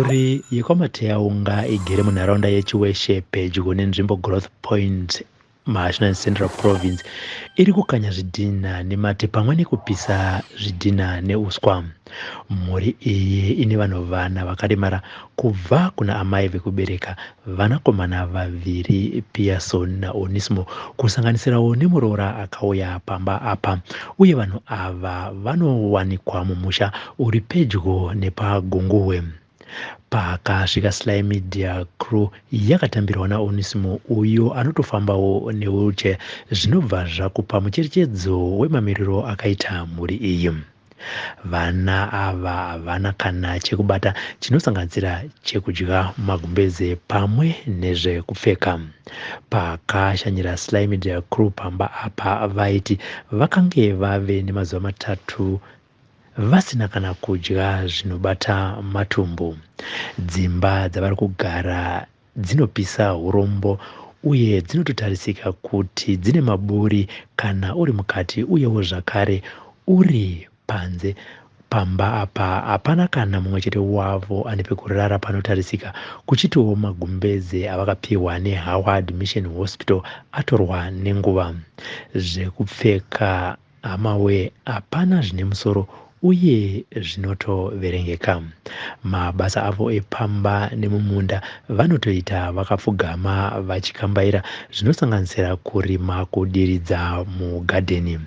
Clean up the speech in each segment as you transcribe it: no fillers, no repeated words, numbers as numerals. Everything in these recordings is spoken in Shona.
Mhuri yekwaMateyaunga igere munharaunda yeChiweshe pedyo nenzvimbo Growth Point muMashonaland Central Province iri kukanya zvidhinha nemate pamwe nekupisa zvidhinha neuswa. Mhuri iyi ine vanhu vana vakaremara kubva kuna amai vekubereka vanakomana vaviri Pearson naOnismo kusanganisirawo nemuroora akauya pamba apa uye vanhu ava vanowanikwa mumusha uri pedyo nepaGunguwe. Pakasvika Sly Media Crew yakatambirwa naOnismo uyo anotofambawo newheelchair zvinobva zvakupa mucherechedzo wemamiriro akaita mhuri iyi. Vana ava havana kana chekubata chinosanganisira chekudya, magumbeze pamwe nezvekupfeka. Pakashanyira Sly Media Crew pamba apa vaiti vakange vave nemazuva matatu vasina kana kudya zvinobata matumbu. Dzimba dzavari kugara dzinopisa hurombo uye dzinototarisika kuti dzine maburi kana uri mukati uyewo zvakare uri panze. Pamba apa hapana kana mumwe chete wavo ane pekurara panotarisika kuchitiwo magumbeze avakapihwa neHoward Mission Hospital atorwa nenguva. Zvekupfeka Hamawee hapana zvine musoro uye zvinotoverengeka. Mabasa avo epamba nemumunda vanotoita vakapfugama vachikambaira zvinosanganisira kurima, kudiridza mugadheni.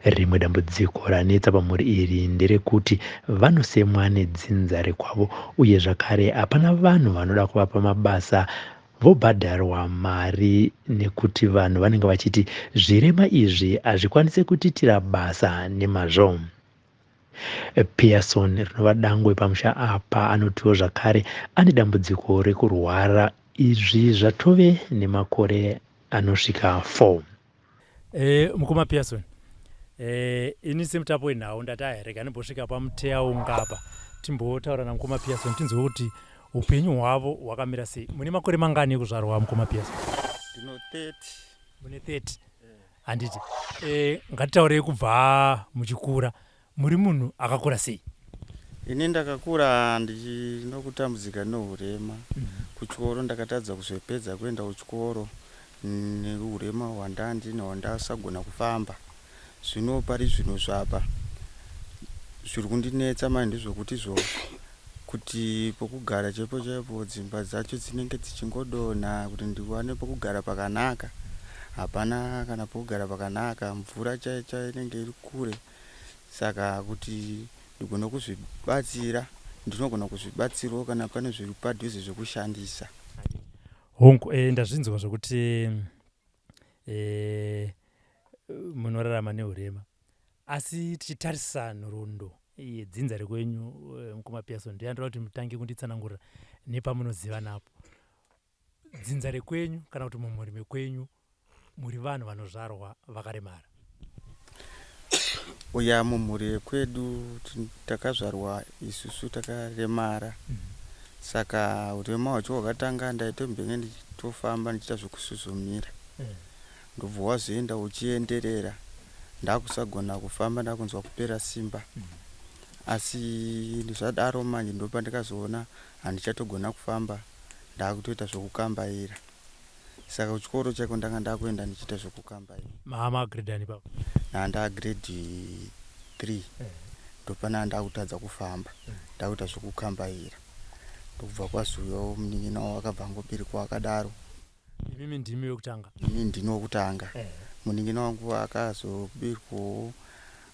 Rimwe dambudziko ranetsa pamhuri iri nderekuti vanosemwa nedzinza rekwavo uye zvakare hapana vanhu vanoda kuvapa mabasa vobhadharwa mari nekuti vanhu vanenge vachiti zvirema izvi hazvikwanise kutiitira basa nemazvo. Pearson rinova dangwe pamusha apa anotiwo zvakare ane dambudziko rekurwara izvi zvatove nemakore anosvika 4. Eh, mukoma Pearson eh, ini semutapo wenhau ndati aya rega ndimbosvika pamuteyaunga apa timbotaura namukoma Pearson tinzwe kuti upenyu hwavo hwakamira sei. Mune makore mangani ekuzvarwa mukoma Pearson? Ndino 30. Mune 30 handiti? Eh, ngatitaurei kubva muchikura Muri munhu akakura sei? Ini ndakakura ndichinokutambudzika nohurema. Kuchikoro ndakatadza kuzopedza kuenda kuchikoro nehurema hwandandinahwo ndasagona kufamba. Zvino pari zvino zvapa zviri kundinetsa manje ndezvekuti zvo kuti pokugara chaipo chaipo dzimba dzacho dzinenge dzichingodonha kuti ndiwane pokugara pakanaka hapana kana pokugara pakanaka mvura chaiyo chaiyo inenge iri kure. Saka kuti ndigone kuzvibatsira ndinogona kuzvibatsirawo kana pane zviri padhuze zvekushandisa. Hongu, eh, ndazvinzwa zvekuti eh, munorarama neurema asi tichitarisa nhoroondo yedzinza rekwenyu eh, mukoma Pearson ndiyandoda kuti mutange kunditsanangurira nepamunoziva napo Dzinza rekwenyu kana kuti mumhuri mekwenyu muri vanhu vanozvarwa vakaremara? Uya mumhuri yekwedu takazvarwa isusu takaremara. Saka urema hwacho hwakatanga ndaitombenge ndichitofamba ndichiita zvekusuzumira. Ndobva wazoenda uchienderera ndakusagona kufamba ndakunzwa kupera simba. Asi zvadaro manje ndopandikazoona handichatogona kufamba ndakutoita zvekukambaira saka kuchikoro chaiko ndanga ndakuenda ndichiita zvekukambaira. Mama grade ani ipapo? Nda grade 3 ndopana ndakutadza kufamba ndakuita zvekukambaira ndokubva kwazouyawo munin'ina wavo akabva angoberekwa akadaro. Imimi ndimi wekutanga? Ini ndini wekutanga. Munin'ina wangu akazoberekwawo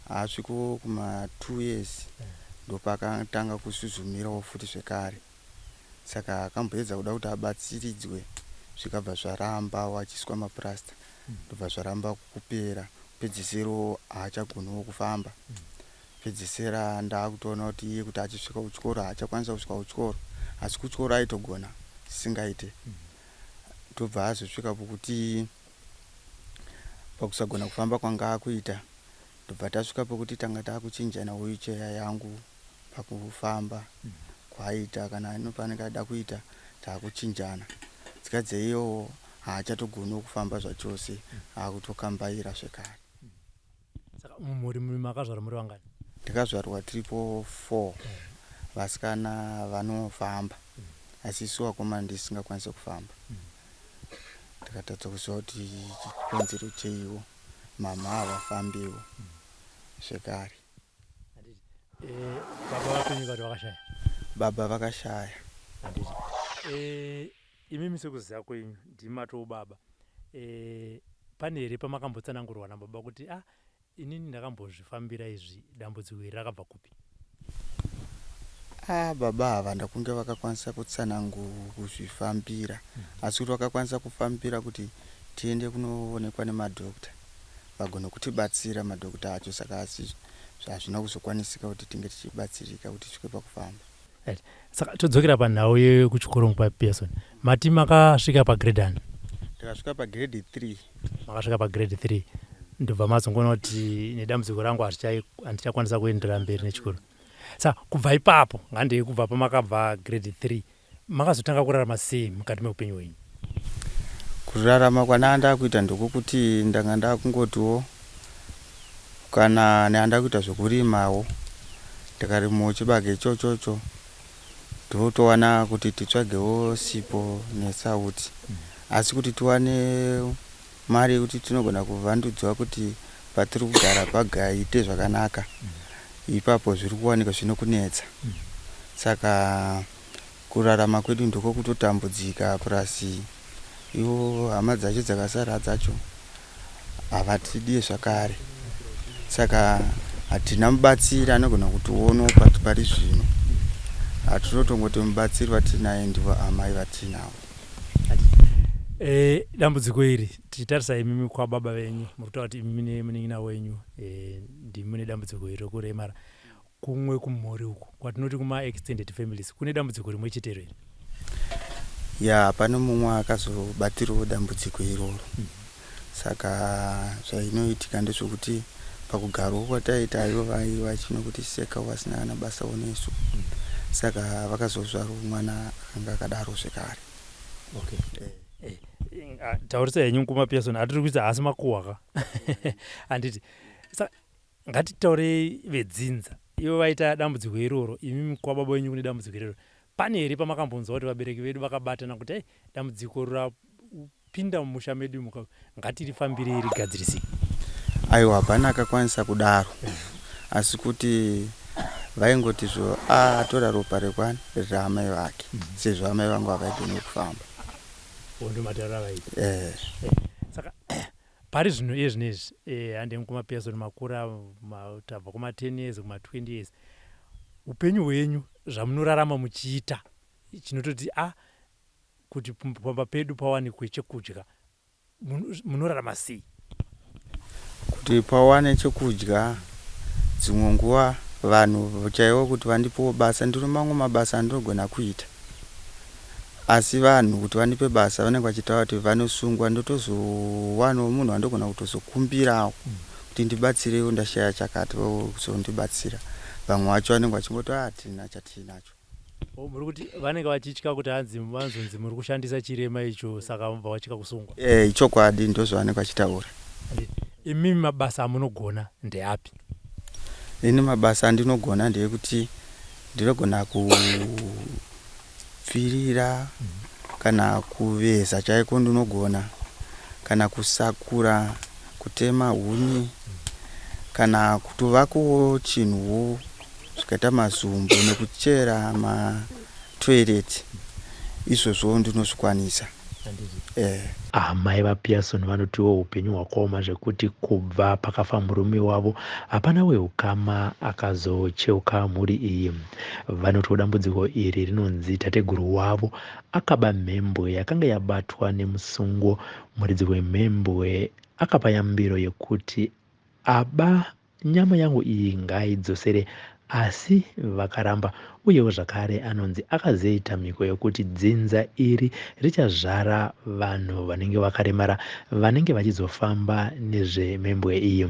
asviko kuma 2 years ndopakatanga kusuzumirawo futi zvekare. Saka akamboedza kuda kuti abatsiridzwe zvikabva zvaramba wachiiswa mapurasita ndobva zvaramba kupera pedzisiro haachagoniwo kufamba pedzisira ndaakutoona kuti iye kuti achisvika kuchikoro haachakwanisa kusvika kuchikoro asi kuchikoro aitogona zvisingaite ndobva azosvika pokuti pakusagona kufamba kwanga akuita ndobva tasvika pokuti tanga takuchinjana wheelchair yangu pakufamba kwaaita kana ino paanenge ada kuita takuchinjana tsika dzeiyowo haachatogoniwo kufamba zvachose akutokambaira zvekare. Saka mumhuri makazvarwa muri vangani? Ndakazvarwa tiripo 4 vasikana vanofamba. Asi isu vakomana ndisingakwanise kufamba. Ndikatadza kuziva kuti chikonzero cheiwo mama havafambiwo zvekare. Handiti eh, baba vapenyu kati vakashaya? Baba vakashaya. Handiti eh, imimi sekuziva kwenyu ndimi matoo baba eh, pane here pamakambotsanangurwa nababa kuti ah inini ndakambozvifambira izvi dambudziko iri rakabva kupi? Ah, baba ava ndakunge vakakwanisa kutsanangu kuzvifambira asi kuti vakakwanisa kufambira kuti tiende kunoonekwa nemadhokta vagone kutibatsira madhokta acho saka asi hazvina kuzokwanisika kuti tinge tichibatsirika kuti tisvike pakufamba. Right. Saka todzokera panhau yekuchikoro nguva Pearson. Mati makasvika pagrade ani? Ndakasvika pagrade 3. Makasvika pagrade 3 ndobva mazongoona kuti nedambudziko rangu handichakwanisa kuenderera mberi nechikoro. Saka kubva ipapo ngandei kubva pamakabva grade 3 makazotanga kurarama sei mukati meupenyu hwenyu? Kurarama kwandaa ndakuita ndokwekuti ndanga ndakungotiwo kana ndakuita zvekurimawo ndikarimawo chibage ichochocho ndotowana kuti titsvagewo sipo nesauti asi kuti tiwane mari yekuti tinogona kuvandudzwa kuti patiri kugara pagaite zvakanaka ipapo zviri kuwanika zvinokunetsa saka kurarama kwedu ndiko kutotambudzika purasi ivo hama dzacho dzakasara dzacho havatidie zvakare saka hatina mubatsiri anogona kutionawo pari zvino hatinotongoti mubatsiri vatinaye ndivo amai vatinavo. E, dambudziko iri tichitarisa imimi kwababa venyu muri kutaura kuti imimi nemunin'ina wenyu e, ndimi mune dambudziko iri rekuremara kumwe kumhuri uku kwatinoti kuma-extended families kune dambudziko rimwe chetero iri? Ya, pane mumwe akazobatirawo dambudziko iroro. Saka zvainoitika ndezvekuti pakugarawo kwataita ivo vaiva vachinokutiseka vasina kana basawo nesu. Saka vakazozvarawo mwana akanga akadaro zvekare. Okay. Eh. Eh, ah, taurisa henyu mukoma Pearson, hatiri kuita haasi makuhwa ka. Handiti. Saka ngatitaurei vedzinza. Ivo vaita dambudziko iroro, imi kwababa wenyu kune dambudziko iroro. Pane here pamakambonzwa kuti vabereki vedu vakabatana kuti hey, dambudziko rapinda mumusha medu umu ngatirifambirei rigadzirisike? Aiwa, hapana akakwanisa kudaro asi kuti vaingoti zvo atora ropa rekwani raamai vake sezvo amai vangu havaigoni kufamba. Ndo matauriro avaita. Eh. Saka pari zvino iye zvino izvi hande mukoma Pearson makura tabva kuma 10 years kuma 20 years upenyu hwenyu zvamunorarama muchiita chinototi a kuti pamba pedu pawanikwe chekudya munorarama sei? Kuti pawane chekudya dzimwe nguva vanhu chaivo kuti vandipewo basa ndino mamwe mabasa andinogona kuita asi vanhu kuti vandipe basa vanenge vachitaura kuti vanosungwa ndotozowanawo munhu wandogona kutozokumbirawo kuti ndibatsirewo ndashaya chakati vozondibatsira. Vamwe vacho vanenge vachingoti hatina chatiinacho. Muri kuti vanenge vachitya kuti hanzi vanzonzi muri kushandisa chirema icho saka vobva vatya kusungwa? Eh, ichokwadi ndozvavanenge vachitaura. Imimi mabasa amunogona ndeapi? Ini mabasa andinogona ndeyekuti ndinogona kupfirira kana kuveza chaiko ndinogona kana kusakura kutema huni kana kutovakawo chinhuwo zvikaita mazumbu nekuchera matoireti izvozvo ndinozvikwanisa. Eh. Amai vaPearson vanotiwo hupenyu hwakaoma zvekuti kubva pakafa murume wavo hapana wehukama akazocheuka mhuri iyi. Vanotiwo dambudziko iri rinonzi tateguru wavo akaba mhembwe yakanga yabatwa nemusungo. Muridzi wemhembwe akapa yambiro yekuti aba nyama yangu iyi ngaaidzosere asi vakaramba uyewo zvakare anonzi akazoita mhiko yekuti dzinza iri richazvara vanhu vanenge vakaremara vanenge vachizofamba nezvemhembwe iyi.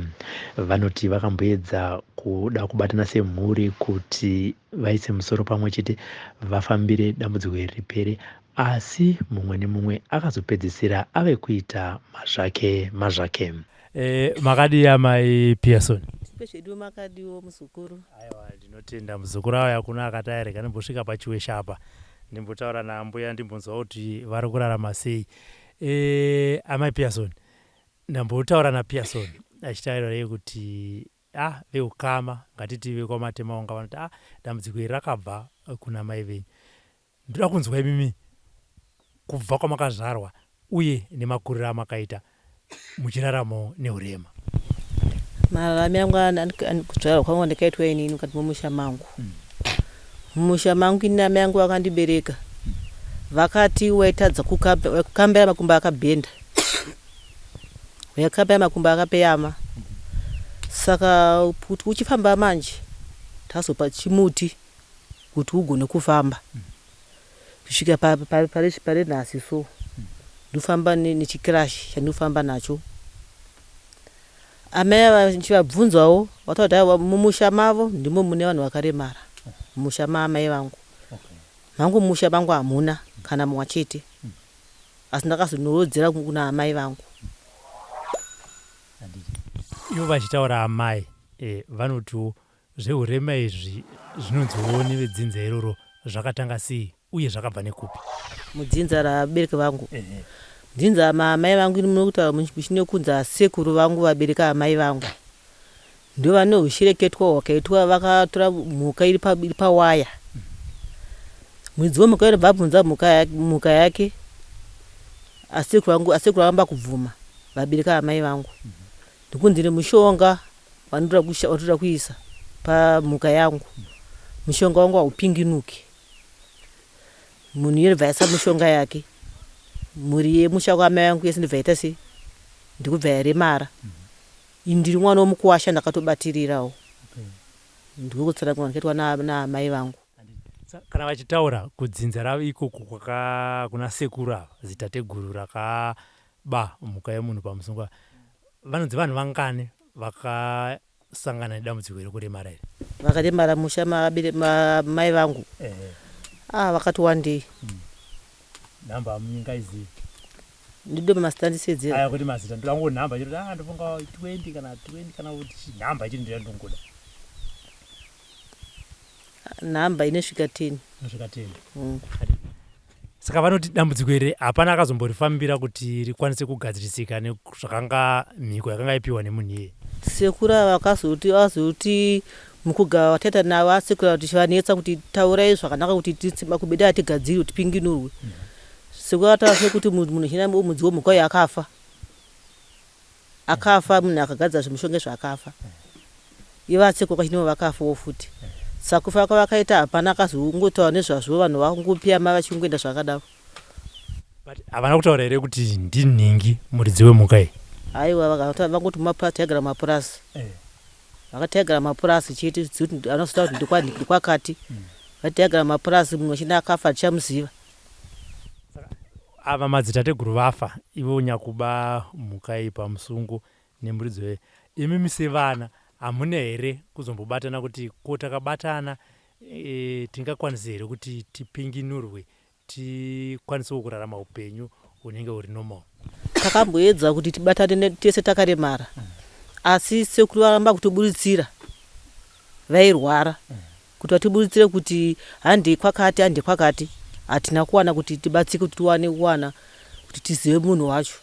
Vanoti vakamboedza kuda kubatana semhuri kuti vaise musoro pamwe chete vafambire dambudziko iri ripere asi mumwe nemumwe akazopedzisira ave kuita mazvake mazvake. E, makadii amai Pearson? Tipe zvedu makadiwo muzukuru. Aiwa ndinotenda muzukuru auya kuno akati ayi rega ndimbosvika pachiwesha apa. Ndimbotaura naambuya ndimbonzwa kuti vari kurarama sei. Amai Pearson, ndambotaura naPearson achitaura iye kuti ah veukama ngatiti vekwaMatemaunga vanoti ah dambudziko iri rakabva kuna mai venyu. Ndoda kunzwa imimi kubva kwamakazvarwa uye nemakuriro amakaita muchiraramawo neurema. Mararamiro angu kuzvarwa kwangu ndakaitwa inini mukati memusha mangu. Mumusha mangu ini amai angu vakandibereka vakati waitadza kukambira makumbo akabhenda, waikambira makumbo akapeyama. Saka kuti uchifamba manje tazopa chimuti kuti ugone kufamba kusvika pari nhasi so ndofamba nechikirashi chandinofamba nacho. Amai ava ndichivabvunzawo vataura kuti aiwa mumusha mavo ndimo mune vanhu vakaremara, mumusha maamai vangu. Mangu mumusha mangu hamuna kana mumwe chete, asi ndakazonorodzera kuna amai vangu. Ivo vachitaura amai vanotiwo zveurema izvi zvinonziwo nevedzinza iroro zvakatanga sei uye zvakabva nekupi? Mudzinza rabereki vangu, dzinza maamai vangu ini munokutaura muchine kunzi asekuru vangu vabereka amai vangu ndo vane hushereketwa hwakaitwa, vakatora mhuka iri pawaya. Muridzi wemhuka inobva abvunza mhuka yake, asekuru vangu asekuru varamba kubvuma vabereka amai vangu, ndikunzi nemushonga wandinoda kuisa pamhuka yangu, mushonga wangu haupinginuki. Munhu iye ndobva aisa mushonga yake, mhuri yemusha kwamai vangu yese ndobva yaita sei, ndikubva yaremara. Ini ndiri mwana womukuwasha ndakatobatirirawo. Ndiko kutsanangura ndakaitwa naamai vangu. Kana vachitaura kudzinza ravo ikoko kuna sekuru ava zitateguru rakaba mhuka yemunhu pamusungwa, vanonzi vanhu vangani vakasangana nedambudziko rekuremara iri? Vakaremara musha mai vangu vakati wandei. Nhamba hamuingaizivi? Ndidoma mazita ndisedzera. Aya kuti mazita ndoda ngo nhamba chete, ndofunga 20 kana 20 kana kuti nhamba chete ndiyo ndongoda. Nhamba inosvika 10. Inosvika 10. Saka vanoti dambudziko iri hapana akazomborifambira kuti rikwanise kugadzirisika nezvakanga mhiko yakanga ipiwa nemunhu iyeye. Sekuru ava vakazoti vazoti mukugava vataita navo asekuru ava tichivanetsa kuti taurai zvakanaka kuti makubeda atigadziri kuti tipinginurwe. Sekuru vataura sekuti munhu china mudzi wemhuka uyu akafa. Akafa munhu akagadzira zvimushonga izvo akafa. Ivo asekuru kwachinivo vakafawo futi. Saka kufa kwavakaita hapana akazongotaura nezvazvo, vanhu vangopiyama vachingoenda zvakadaro. But havana kutaura here kuti ndinhingi muridzi wemhuka iyi? Aiwa, vangoti mumapurasi taigara mumapurasi. Vakati taigara mumapurasi chete, vanozotaura kuti ndikwakati. Vati taigara mumapurasi, munhu wachina akafa hatichamuziva. Ava madzitateguru vafa, ivo nyakuba mhuka iyi pamusungo nemuridzi weyo. Imimi sevana hamuna here kuzombobatana kuti ko takabatana tingakwanisa here kuti tipinginurwe tikwanisewo kurarama upenyu hunenge huri normal? Takamboedza kuti tibatane tese takaremara, asi sekuru varamba kutiburitsira, vairwara, kuti vatiburitsire kuti hande kwakati hande kwakati, hatina kuwana kuti tibatsike kuti tiwane kuwana kuti tizive munhu wacho.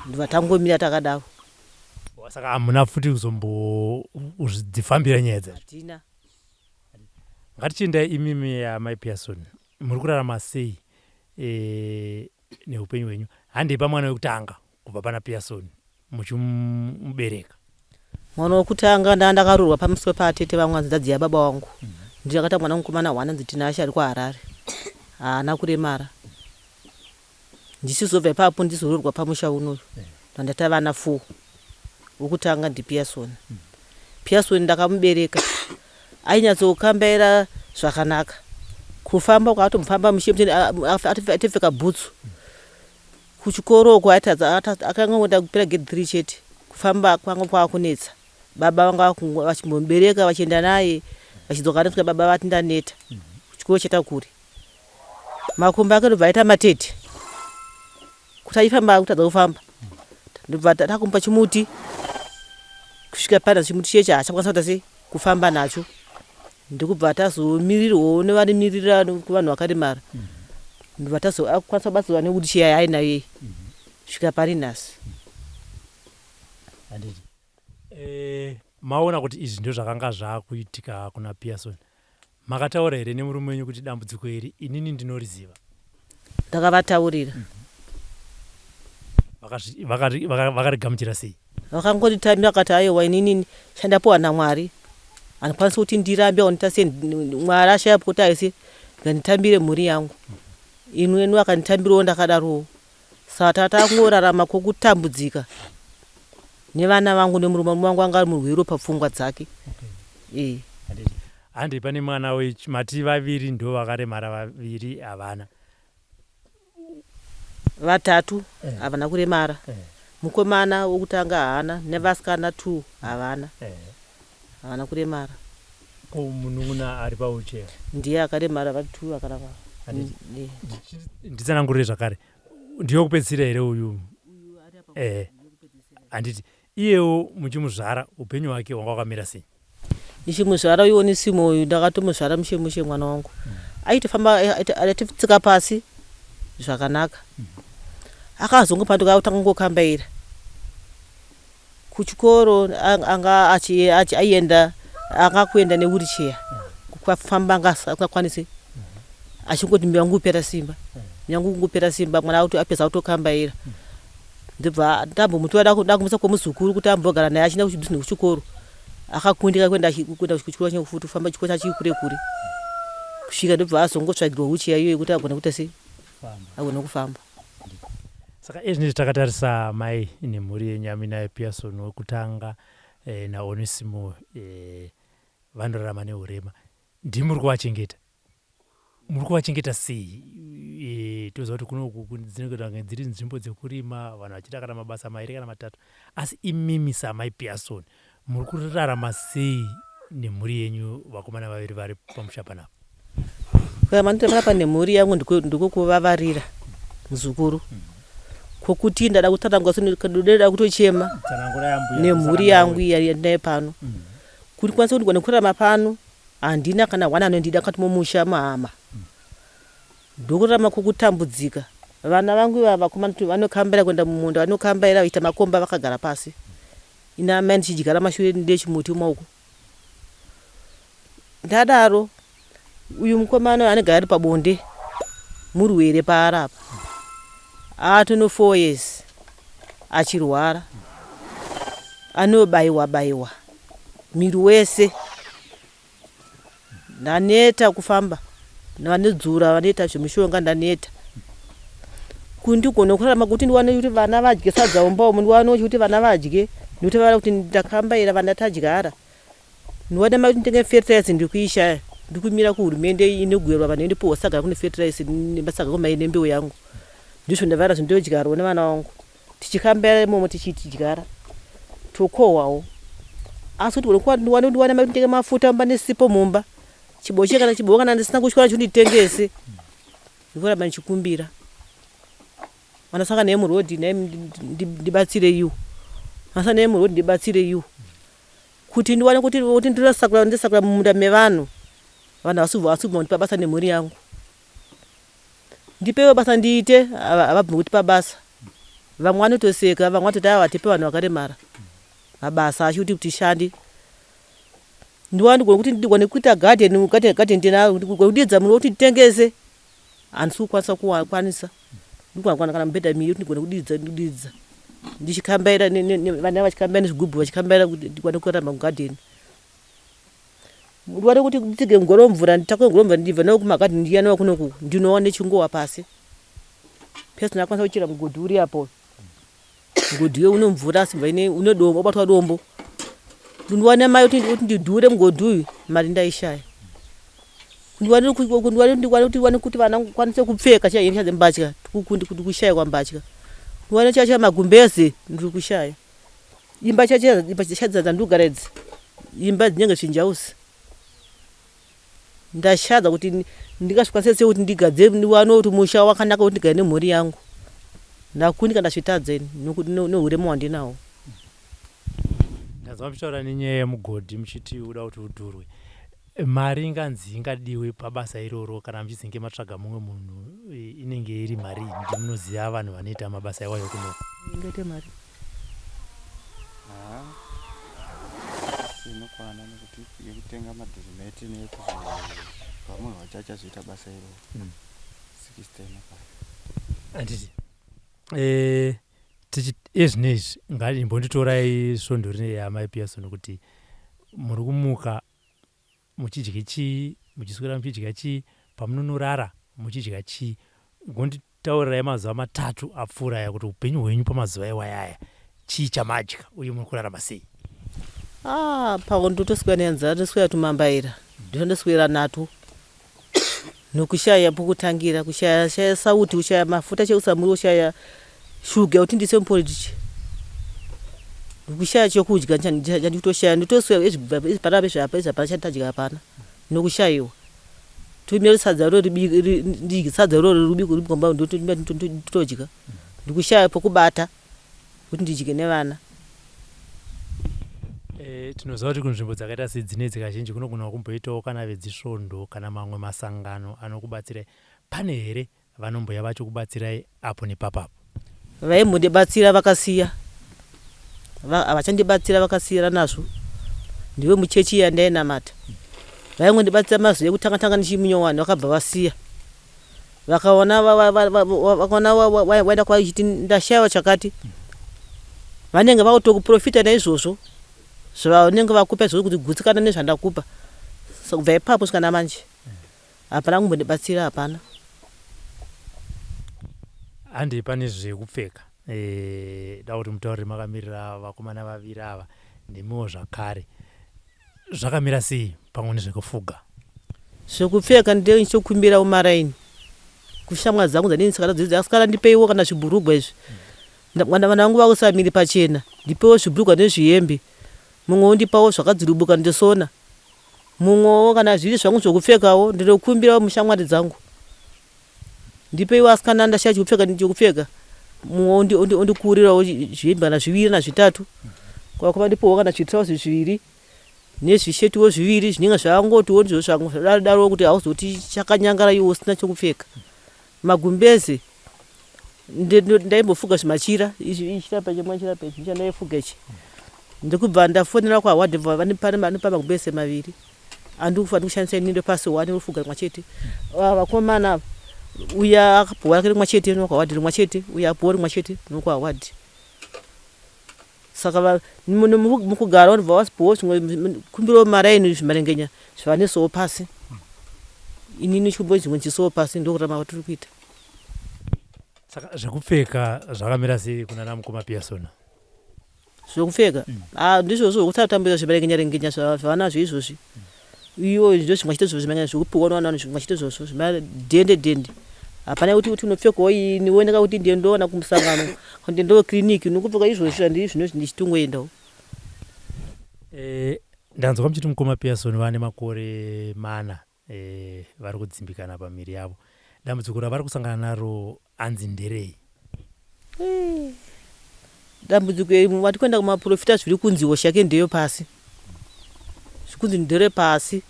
Ndobva tangomira takadaro. Saka hamuna futi kuzombodzifambira nyaya dzacho? Hatina. Ngatichiendai imimi amai Pearson, muri kurarama sei neupenyu hwenyu? Handei pamwana wekutanga kubva pana Pearson muchimubereka. Mwana wekutanga ndaa ndakarurwa pamusoro paatete vangu hanzvadzi yababa vangu. Ndakata mwana mukomana one anzi Tinashe ari kuHarare. Haana kuremara. Ndichizobva ipapo ndizororwa pamusha unoyu. Ndandata vana 4. Wekutanga ndiPearson. Pearson ndakamubereka. Ainyatsokambaira zvakanaka. Kufamba kwaatombofamba mushe atopfeka bhutsu. Kuchikoro uko aitadza akangoenda kupera grade 3 chete. Kufamba kwanga kwakunetsa. Baba vanga vachimbomubereka vachienda naye vachidzoka nosvika baba vati ndaneta. Chikoro chaita kure. Makumbo ake ndobva aita matete. Kuti achifamba kutadza kufamba. Ndobva takumupa chimuti kusvika pana chimuti cheche haachakwanisa kuita sei kufamba nacho. Ndokubva tazomirirwawo nevanomirira kuvanhu vakaremara. Ndobva tazokwanisa kubatsirwa newheelchair yaainayo iyi kusvika pari nhasi. Handiti e, maona kuti izvi ndo zvakanga zvakuitika kuna Pearson. Makataura here nemurume wenyu kuti dambudziko iri inini ndinoriziva? Ndakavataurira. Vakarigamuchira sei? Vakangonditambira vakati aiwa inini chandapiwa naMwari handikwanisi kuti ndirambe or sei, Mwari ashaya pekuti aise nganditambire mhuri yangu. Inweni akanditambirawo ndakadarowo. Saka takangorarama kwokutambudzika nevana vangu nemurume. Murume wangu anga ari murwere papfungwa dzake. Okay. Handi pane mwana mati vaviri ndo vakaremara, vaviri havana? Vatatu havana kuremara. Mukomana wokutanga haana, nevasikana 2 havana. Havana kuremara. Ko munun'una ari pawheelchair? Ndiye akaremara, vari 2 vakaremara. Nditsanangurire zvakare, ndiyo kupedzisira here uyu? Handiti iyewo muchimuzvara, upenyu hwake hwanga hwakamira sei? Ndichimuzvara uyu Onisimo uyu, ndakatomuzvara mushe mushe mwana wangu. Aitofamba, aititsika pasi zvakanaka. Akazongopanduka akutanga kungokambaira. Kuchikoro anga aienda, anga kuenda newheelchair. Kufamba anga asingakwanisi. Achingoti muviri wangu kupera simba. Muviri wangu kungopera simba, mwana apedza kutokambaira. Ndobva ndambomutora ndakumuisa kwomuzukuru kuti ambogara naye achienda kuchikoro. Akakundika kuenda kuchikoro chacho futi, kufamba chikoro chacho chiri kure kure. Kusvika ndobva azongotsvagirwa wheelchair iyoyo kuti agone kuita sei? Agone kufamba. Saka izvinezvi takatarisa mai nemhuri yenyu aminayo Pearson wekutanga naOnisimo vanorarama neurema. Ndimi muri kuvachengeta. Muri kuvachengeta sei? Toziva kuti kunoku dzinenge dziri nzvimbo dzekurima, vanhu vachiita kana mabasa mairi kana matatu. Asi imimi samai Pearson muri kurarama sei nemhuri yenyu, vakomana vaviri vari pamusha panapa? Kurarama ndinoita panapa nemhuri yangu ndiko kuvavarira muzukuru. Kwokuti ndada kutsanangura, ndoda kutochema nemhuri yangu iya yandinayo pano. Kuti kwanisa kuti ndigone kurarama pano, handina kana hwana anondida mukati momusha mahama. Ndokurarama kwokutambudzika. Vana vangu ivava vakomana vanokambaira kuenda mumunda, vanokambaira vachiita makomba vakagara pasi. Ini amai ndichidyara mashure ndechimuti mumaoko. Ndadaro, uyu mukomana anenge ari pabonde, murwere paari apa. Atono 4 years achirwara. Anobaiwa baiwa miri wese. Ndaneta kufamba, vanodzura vanoita zvemishonga ndaneta. Kuti ndigone kurarama, kuti ndiwane kuti vana vadye sadza mumba umu, ndiwane kuti vana vadye, nekuti vava kuti ndakambaira vana tadyara. Ndiwane mari kuti nditenge fertilizer ndikuishaya. Ndikumira kuhurumende inogwerwa vanhu indipuhwa saga kune fertilizer nemasaga kumai nembeu yangu. Ndizvo ndavara zvindodyarwa nevana vangu. Tichikambaira imomo tichidyara tokohwawo. Asi kuti ndiwane mari kuti nditenge mafuta mumba nesipo mumba. Chiboche kana chiboka kana ndisina kutyora chekuti nditengese. Ndikuramba ndichikumbira. Vandasangana naye murodhi naye ndibatsireiwo. Vandasangana naye murodhi ndibatsireiwo. Kuti ndiwane kuti ndisakura ndisakura mumunda mevanhu. Vanhu havasi kubvuma kundipa basa nemhuri yangu. Ndipewo basa ndiite, havabvumi kutipa basa. Vamwe vanotoseka, vamwe vanototi aiwa hatipe vanhu vakaremara mabasa acho kuti tishande. Ndiwane ndigone kuti ndigone kuita garden, garden ndinaro, ndigone kudiridza muriwo kuti nditengese. Handisi kukwanisa kukwanisa. Ndikuwana kana mibhedha miviri kuti ndigone kudiridza kudiridza. Ndichikambaira vana vachikambaira nezvigubhu vachikambaira kuti ndigone kurarama mugadheni. Ndiwane kuti nditsige mugoro wemvura, nditakure mugoro wemvura ndibve nawo kumagadheni ndiuye nawo kunoku, ndinowa nechingowa pasi. Pese ndakwanisa kuchera mugodhi uri apo. Mugodhi uyo une mvura asi mvura ine une dombo, wabatwa dombo. Ndiwane mari kuti ndidhure mugodhi uyu, mari ndaishaya. Ndiwane ndiwane kuti vana vakwanise kupfeka chaiyo hembe mbatya, ndikushaiwa mbatya. Ndiwane chaiyo magumbeze, ndiri kushaya. Imba chaiyo imba dzandinogara idzi, imba dzinenge zvinjausi. Ndashadza kuti ndingazvikwanisa sei kuti ndigadzire ndiwane kuti musha wakanaka kuti ndigare nemhuri yangu. Ndakundika, ndazvitadza ini nehurema hwandinahwo. Ndanzwa muchitaura nenyaya yemugodhi muchiti uda kuti udhurwe. Mari inganzi ingadiwe pabasa iroro kana muchizinge matsvaga mumwe munhu inenge iri mari ndimunoziva vanhu vanoita mabasa iwayo kuno? Ingaite mari Haa, inokwana nekuti yekutenga madhirimeti neyekuzopa munhu wacho achazoita basa iroro. 60 inokwana. Handiti tichi ezvinezvi ngaimbonditorai svondo rine yamai Pearson kuti muri kumuka muchidya chii, muchiswera muchidya chii, pamunonorara muchidya chii. Gonditaurirai mazuva 3 apfuura aya kuti upenyu hwenyu pamazuva iwaya aya chii chamadya uye muri kurarama sei? Ah, pako ndotoswera nenzara, ndoswera tumambaira, ndoswera natwo nokushaya pokutangira, kushaya shaya sauti, kushaya mafuta chekuisa muriwo, kushaya shuga kuti ndiise muporiji, nokushaya chokudya chandikutoshaya. Ndotoswera panapa izvapa izvapana chanditadya hapana nokushayiwa. Tumire sadza roro, ndidye sadza roro ribikwa mumba, ndotodya. Ndikushaya pokubata kuti ndidye nevana. Tinoziva kuti kunzvimbo dzakaita sedzinedzi kazhinji kunogona kumboitawo kana vedzisvondo kana mamwe masangano anokubatsirai. Pane here vanomboya vachikubatsirai apo nepapapo? Vaimbondibatsira vakasiya, havachandibatsira, vakasiyana nazvo. Ndiwe muchechi yandainamata vaingondibatsira mazuva ekutanga tanga ndichimunyowani, vakabva vasiya. Vakaona vakaona waenda kwaichiti ndashayiwa chakati, vanenge vakutokuprofita naizvozvo zvavanenge vakupa izvozvo kuti gutsikana nezvandakupa. Saka kubva ipapo kusvika namanje hapana kumbondibatsira, hapana. Handei pane zvekupfeka. Da kuti mutaurire makamirira vakomana vaviri ava nemiwo zvakare, zvakamira sei pamwe nezvekufuga? Zvekupfeka ndechikumbira mumaraini kushamwari dzangu dzandini dzidzi, asikana ndipeiwo kana zvibhurugwa izvi, vana vangu vakusamiri pachena, ndipewo zvibhurugwa nezvihembe. Mumwe undipawo zvakadzirubuka ndosona, mumwewo kana zviri zvangu zvokupfekawo ndinokumbirawo mushamwari dzangu, ndipeiwo asikana, ndashaya chekupfeka. Mumwe ondikurirawo zvihembe kana 2 kana 3, kwakoma ndipowo kana zvitirauzi 2 nezvishetiwo 2 zvinenge zvangotiwo ndizvo zvadaro kuti hauzoti chakanyangara iwe usina chokupfeka. Magumbeze ndaimbofuga zvimachira izvi, chirapa chimwe chirapa ichi chandaifuga ichi, ndikubva ndafonera kwawadhi, vanipa magumbeze 2 andikufa ndikushandisa inini ndopasi one rofuga rimwe chete. Vakomana ava, uya akapuwa rake rimwe chete nokwawadhi rimwe chete, uya apuwa rimwe chete nokwawadhi. Saka mukugara vanobva vapuwawo zvimwe, kumbirawo maraini zvimarengenya zvavanesawo pasi, inini chikumbo zvimwe ndichiisawo pasi, ndokurarama kwatiri kuita. Saka zvekupfeka zvakamira sei kuna namukoma Pearson? Zvokupfeka, ah, ndizvozvo zvokusatambira zvimarengenya rengenya zvavanazvo izvozvi, iwo ndo zvimwe chete zvo zvokupiwa navanhu, zvimwe chete zvozvo zvimadhende dhende. Hapana kuti unopfekawo ini uoneka kuti ndiye ndoona kumusangano, kuti ndo kiriniki unokupfeka izvozvi zvandiri zvinozvi ndichitongoendawo. Ndanzwa muchiti mukoma Pearson vane makore 4 vari kudzimbikana pamiri yavo. Dambudziko ravari kusangana naro anzi nderei? Dambudziko iri vati kuenda kumaprofita, zviri kunzi hosha yake ndeyo pasi, zviri kunzi nderepasi.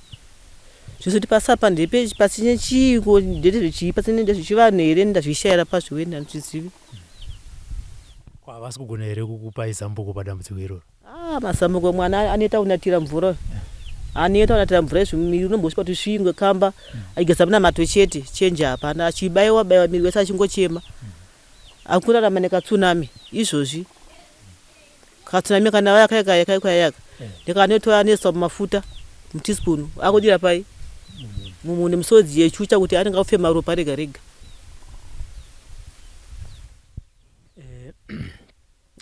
Zvizoti pasi apa ndepe pasi nechiiko, ndezvechii pasi, ndezvechivanhu here? Ndazvishayira pazviweni, handizvizivi. Ko havasi kugona here kukupai zambuko padambudziko iroro? Ah, mazambuko mwana anoita kunatira mvura, anoita kunatira mvura izvi, miri unombosvipa kuti svingwe kamba aigeza munamato chete, chenje hapana, achibayiwa bayiwa miri wese achingochema. Akurarama nekatsunami izvozvi, katsunami kana vaya kaya kaya kaya kaya ndikanotora anoisa mumafuta muteaspoon, akudira pai mumune misodzi yechucha kuti anenge akufema ropa rega rega.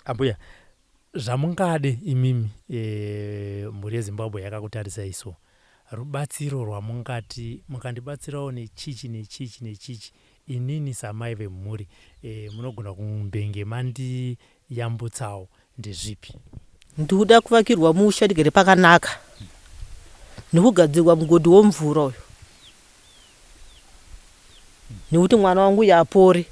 Ambuya, zvamungade imimi, mhuri yeZimbabwe yakakutarisai so, rubatsiro rwamungati mukandibatsirawo nechichi nechichi nechichi inini samai vemhuri, munogona kumbenge mandiyambutsawo, ndezvipi? Ndikuda kuvakirwa musha ndigere pakanaka, nekugadzirwa mugodhi womvura uyu, nekuti mwana wangu uyu apore.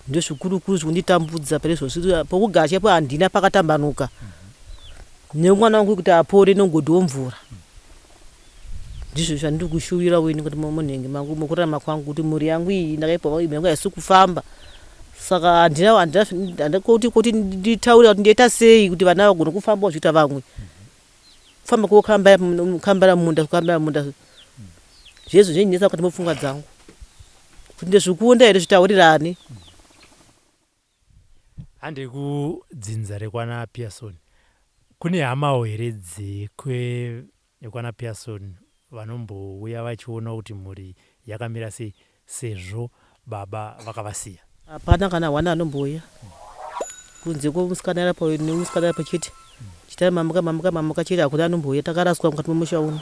Ndozvikurukuru zvekunditambudza pane izvozvi, pokugara chaipo handina pakatambanuka, nemwana wangu kuti apore nemugodhi womvura. Ndizvo zvandiri kushuwirawo ini kuti munhenge mangu mukurarama kwangu kuti mhuri yangu iyi ndakaipa mhuri yangu haisi kufamba. Saka handina handina kuti kuti nditaure kuti ndoita sei kuti vana vagone kufambawo zviita vamwe. Kufamba kokambira kambira munda kukambira munda zvezvo zvinondinetsa mukati mepfungwa dzangu. Kuti ndozvikunda here zvitaurirane. Handei kudzinza rekwana Pearson. Kune hamawo here dzekwe nekwana Pearson vanombouya vachiona kuti mhuri yakamira sei sezvo baba vakavasiya? Hapana kana one anombouya kunze kwemusikana aripo nemusikana aripo chete. Chitari mamuka mamuka mamuka chete hakuna anombouya takaraswa mukati memusha uno.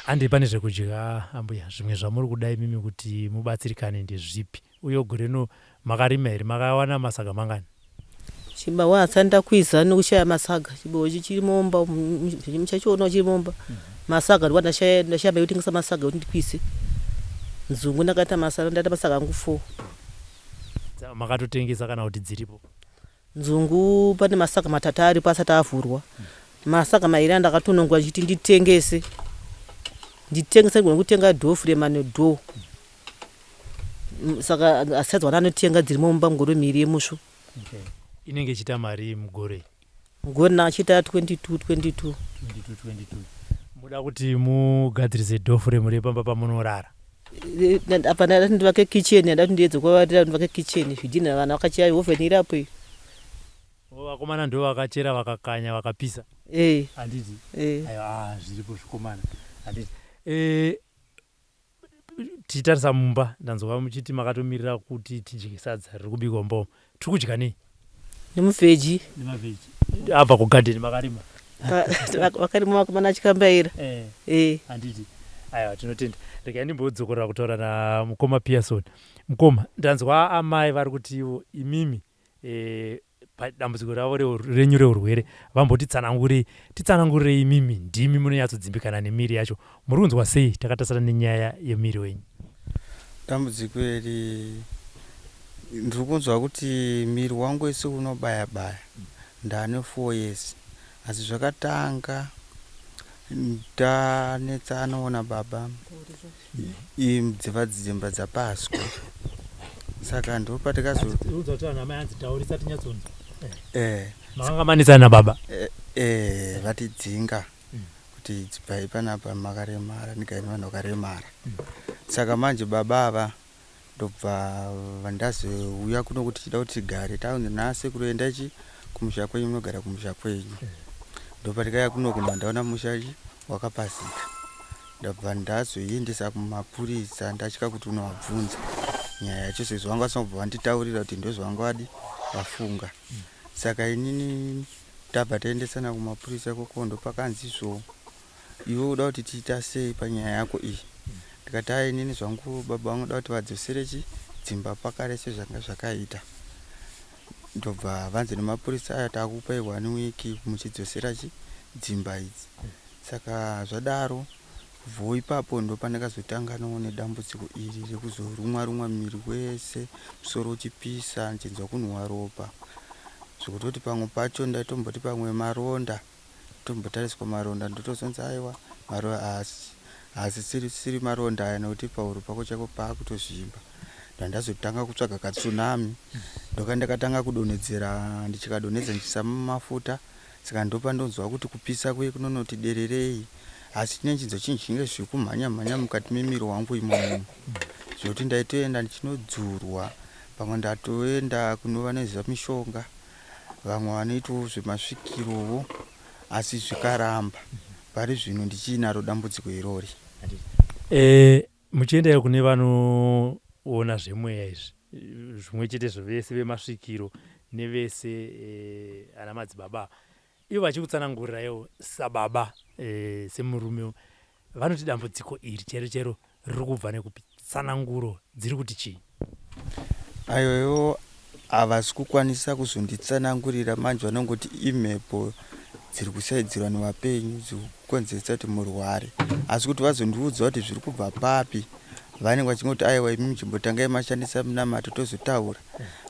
Handei pane zvekudya ambuya, zvimwe zvamuri kuda imimi kuti mubatsirikane ndezvipi? Uye gore rino makarima here makawana masaga mangani? Chibahwe hasati ndakwiza nekushaya masaga. Chibahwe ichi chiri mumba muchachiona chiri mumba. Masaga ndikuva ndashaya ndashaya mari yekutengesa masaga ekuti ndikwise. Nzungu ndakaita masaga ndaita masaga angu 4. Makatotengesa kana kuti dziripo? Nzungu pane masaga matatu aripo asati avhurwa. Masaga mairi andakatonongwa ndichiti nditengese. Nditengese ndigone kutenga door frame nedoor. Saka asichadzowana anotenga dzirimo mumba mugore mhiri yemusvo. Okay. Inenge ichiita mari mugore? Mugore nachiita 22 22. 22 22. Muda kuti mugadzirise door frame repamba pamunorara? Apa ndada kuti ndivake kitchen, ndada kuti ndiedze kuvavarira ndivake kitchen, zvidhinha vana vakachera oven iri apo iyi. Vakomana ndo vakachera vakakanya vakapisa. Eh. Handiti? Eh. Aiwa ah, zviripo zvikomana. Handiti? Eh, tichitarisa mumba ndanzwa muchiti makatomirira kuti tidye sadza riri kubikwa mumba umu. Tiri kudya nei? Nemuvheji. Nemavheji. Abva kugadheni makarima. Vakarima vakomana achikambaira. Eh. Eh. Handiti? Aiwa tinotenda. Regai ndimbodzokorora kutaura namukoma Pearson. Mukoma, ndanzwa amai vari kuti ivo imimi e, padambudziko ravo renyu reurwere vambotitsanangurei titsanangurei imimi ndimi munonyatsodzimbikana nemiri yacho muri kunzwa sei takatarisana nenyaya yemiri wenyu dambudziko iri ndiri kunzwa kuti miri wangu wese unobaya baya ndane 4 years asi zvakatanga ndanetsanawo nababa dziva dzimba dzapaswa saka ndopatikazotaurisa tinyatsonzwa eh. Makanga manetsana nababa eh, eh, vatidzinga kuti dzibvai panapa makaremara ndigare nevanhu vakaremara saka manje baba ava ndobva ndazouya kuno kuti tichida kuti tigare taunzi nasekuru endai chi kumusha kwenyu munogara kumusha kwenyu ndopatikauya kuno kuno ndaona musha chi wakapazika ndabva ndazoiendesa kumapurisa ndatya kuti unovabvunza nyaya yacho sezvo vanga vasina kubva vanditaurira kuti ndozvavanga vadi vafunga saka inini tabva taendesana kumapurisa ikoko ndopakanzi izvo iwe uda kuti tiita sei panyaya yako iyi ndikati hai inini zvangu baba vangu da kuti vadzosere chi dzimba pakare sezvanga zvakaita ndobva vanzi nemapurisa aya takupai one week muchidzosera chi dzimba idzi saka zvadaro kubvawo ipapo ndopandakazotanganawo nedambudziko iri rekuzorumwa rumwa muviri wese musoro uchipisa ndichinzwa kunhuwa ropa zvekutoti pamwe pacho ndaitomboti pamwe maronda Tombotariswa maronda ndotozonzi aiwa haasisiri maronda aya nekuti pahuro pako chaipo paakutozvimba. Ndandazotanga kutsvaga katsunami ndokandakatanga kudonhedzera ndichikadonhedza ndichiisa mafuta saka ndopandonzwa kuti kupisa kuye kunonoti dererei asi chinenge chinzwa chinhu chinenge zvekumhanya mhanya mukati memiro wangu imomo zvekuti ndaitoenda ndichinodzurwa pamwe ndatoenda kunova neziva mishonga Vamwe vanoitawo zvemasvikirowo asi zvikaramba. Pari zvino ndichiinaro dambudziko irori. E, muchiendayo kune vanoona zvemweya izvi zvimwe chetezvo vese vemasvikiro nevese e, ana madzibaba ivo vachikutsanangurirawo sababa e, semurume vanoti dambudziko iri chero chero riri kubva nekupi tsananguro dziri kuti chii ayoyo havasi kukwanisa kuzonditsanangurira manje vanongoti imhepo dziri kusaidzirwa nevapenyu dziri kukonzeresa kuti murware asi kuti vazondiudza kuti zviri kubva papi vanenge vachingoti aiwa imi chimbotangai mashandisa minamato tozotaura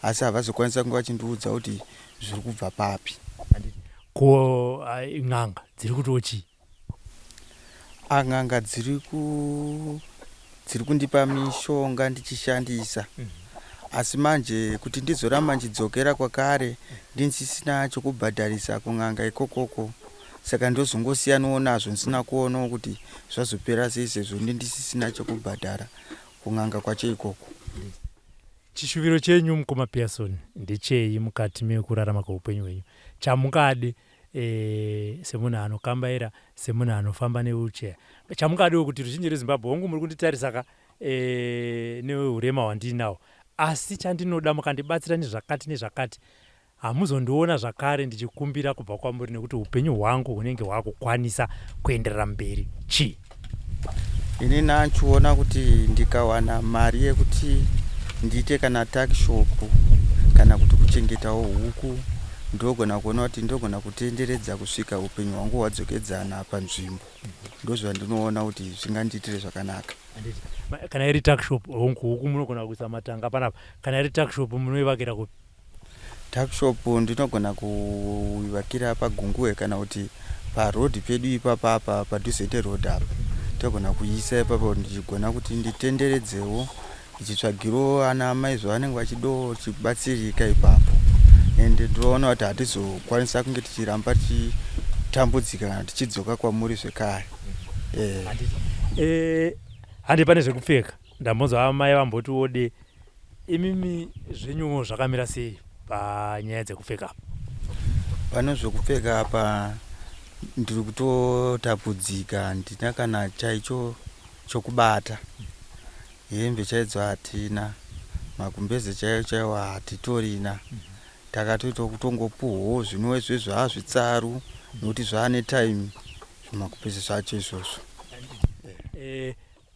asi havazokwanisa kunge vachindiudza kuti zviri kubva papi ko n'anga dziri kutiwo chii? N'anga dziri ku dziri kundipa mishonga ndichishandisa. Asi manje kuti ndizoramba ndichidzokera kwakare ndisisina chokubhadharisa kun'anga ikokoko, saka ndozongosiyanawo nazvo ndisina kuonawo kuti zvazopera sei sezvo ndisisina chokubhadhara kun'anga kwacho ikoko. Chishuviro chenyu mukoma Pearson ndechei mukati mekurarama kweupenyu hwenyu chamungade semunhu anokambaira, semunhu anofamba newheelchair, chamungadewo kuti ruzhinji rweZimbabwe, hongu muri kunditarisa ka nehurema hwandinawo, asi chandinoda mukandibatsira nezvakati nezvakati, hamuzondiona zvakare ndichikumbira kubva kwamuri nekuti upenyu hwangu hunenge hwakukwanisa kuenderera mberi chii? Ini nanchiona kuti ndikawana mari yekuti ndiite kana tuckshop kana kuti kuchengetawo huku, ndogona kuona kuti ndogona kutenderedza kusvika upenyu hwangu hwadzokedzana panzvimbo. Ndozvandinoona kuti zvingandiitire zvakanaka. Kana iri tuckshop, hongu, huku munogona kuisa matanga panapa. Kana iri tuckshop munoivakira kupi? Tuckshop ndinogona kuivakira paGunguwe kana kuti parodhi pedu ipapa apa padhuze nerodhi apa, togona kuiisa ipapo ndichigona kuti nditenderedzewo ndichitsvagirawo ana mai zvavanenge vachidawo tichibatsirika ipapo. Ende ndinoona kuti hatizokwanisa kunge tichiramba tichitambudzika kana tichidzoka kwamuri zvekare. Handi pane zvekupfeka, ndambonzwa amai vamboti wode, imimi zvenyuwo zvakamira sei panyaya dzekupfeka apa? Pane zvekupfeka apa ndiri kutotambudzika, handina kana chaicho chokubata. Hembe chaidzo hatina, magumbeze chaiwo chaiwo hatitorina. Takatoita kutongopuhwawo zvinova izvezvi zvazvitsaru nekuti zvaane time zvimagumbeze zvacho izvozvo.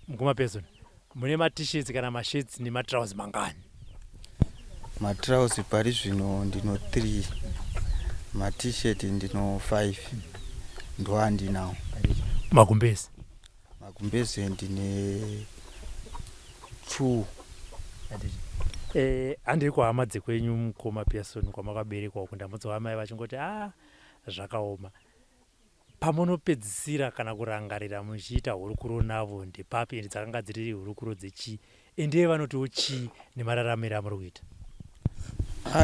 Mukoma Pearson, mune maT-shirts kana mashirts nematrauzi mangani? Matrauzi pari zvino ndino 3, maT-shirt ndino 5, ndoandinawo. Magumbezi? Magumbeze ndine 2. Handei kuhama dzekwenyu mukoma Pearson, kwamakaberekwa uku, ndambonzwa amai vachingoti a zvakaoma. Pamunopedzisira kana kurangarira muchiita hurukuro navo ndepapi, ende dzakanga dziri hurukuro dzechii, endei vanotiwo chii nemararamiro amuri kuita?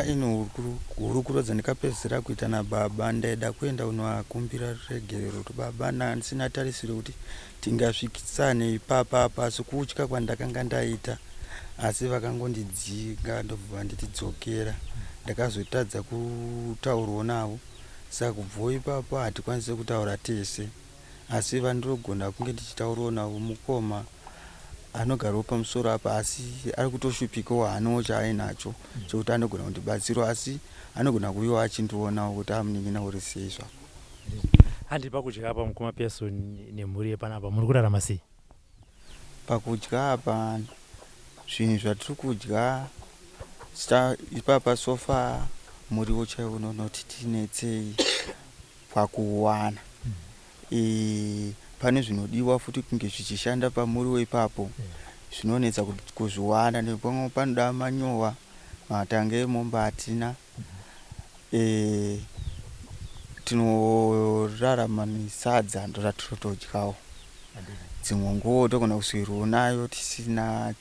Ini hurukuro dzandikapedzisira kuita nababa, ndaida kuenda kunovakumbira ruregerero kuti baba ndisina tarisiro kuti tingasvikisane ipapa apa, asi kutya kwandakanga ndaita, asi vakangondidzinga ndobva vanditi dzokera. Ndakazotadza kutaurawo navo, saka kubvawo ipapo hatikwanisi kutaura tese, asi vandinogona kunge ndichitaurawo navo mukoma anogarawo pamusoro apa, asi ari kutoshupikawo, haanawo chaainacho chekuti anogona kundibatsirawo, asi anogona kuuyawo achindionawo kuti amunin'ina uri sei zvako. Handi pakudya apa mukoma Pearson nemhuri yepanapa muri kurarama sei? Pakudya apa zvinhu zvatiri kudya ipapa sofa muriwo chaiwo unonoti tinetsei pakuwana. Pane zvinodiwa futi kunge zvichishanda pamuriwo ipapo, zvinonetsa kuzviwana nepamwe panoda manyowa, matanga emombe hatina. Tinorarama nesadza ndoratotodyawo, dzimwe nguva togona kuswerawo nayo tisina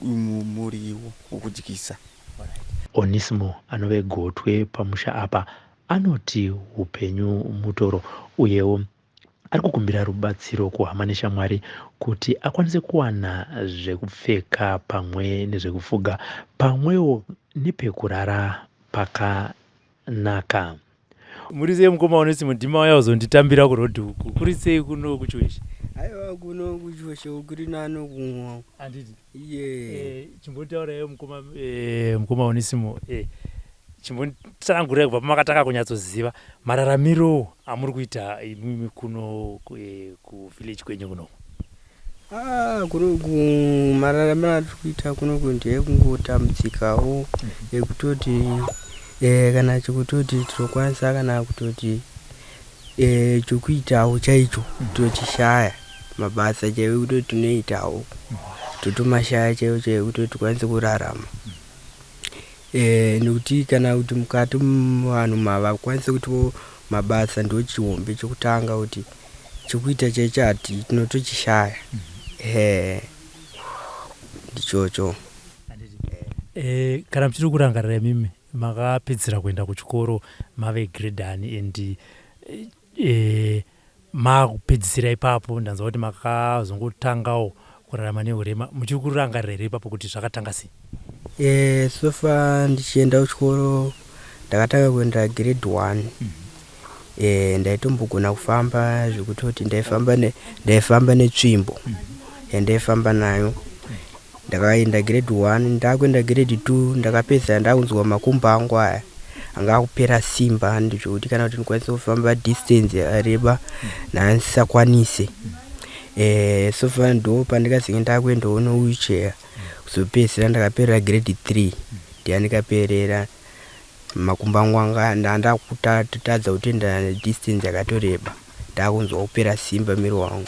muriwo wekudyisa. Onismo anove gotwe pamusha apa anoti upenyu mutoro, uyewo ari kukumbira rubatsiro kuhama neshamwari kuti akwanise kuwana zvekupfeka pamwe nezvekufuga pamwewo nepekurara pakanaka. Muri sei mukoma Onesimo? Ndima wauya kuzonditambira kurodhi uku, kuri sei kuno kuChiweshe? Aiwa, kuno kuChiweshe kuri nani kumwa. Handiti? Iye. Chimbotauraiwo mukoma Onesimo, chimbotsanangurai kubva pamakatanga kunyatsoziva mararamiro amuri kuita imimi kuno kuvillage kwenyu kuno. Kuno mararamiro atiri kuita kunoku ndeyekungotambudzikawo, ekutoti kana chekutoti tinokwanisa kana kutoti chokuitawo chaicho tochishaya, mabasa chaiwo ekutoti tinoitawo totomashaya chaiwo chaiwo kutoti tikwanise kurarama, nekuti kana kuti mukati vanhu mavakwanise kuti Mabasa ndo chihombe chekutanga kuti chekuita chaicho hati tinotochishaya. Ehe, ndichocho. Kana muchiri kurangarira imimi makapedzisira kuenda kuchikoro mave grade ani and makupedzisira ipapo ndanzwa kuti makazongotangawo kurarama neurema, muchiri kurangarira here ipapo kuti zvakatanga sei? So far ndichienda kuchikoro ndakatanga kuenda grade 1. Ndaitombogona kufamba zvekutoti ndaifamba netsvimbo yandaifamba nayo. Ndakaenda grade 1, ndakuenda grade 2 ndakapedza ndakunzwa makumbo angu aya anga akupera simba, zvekuti kana kuti ndikwanise kufamba distance yakareba ndandisakwanise. So far ndo pandikazenge ndakuendawo newheelchair, kuzopedzisira ndakaperera grade 3 ndiya ndikaperera. Makumbo angu anga ndandakutadza kutoenda distance yakatoreba, ndakunzwa kupera simba miri wangu.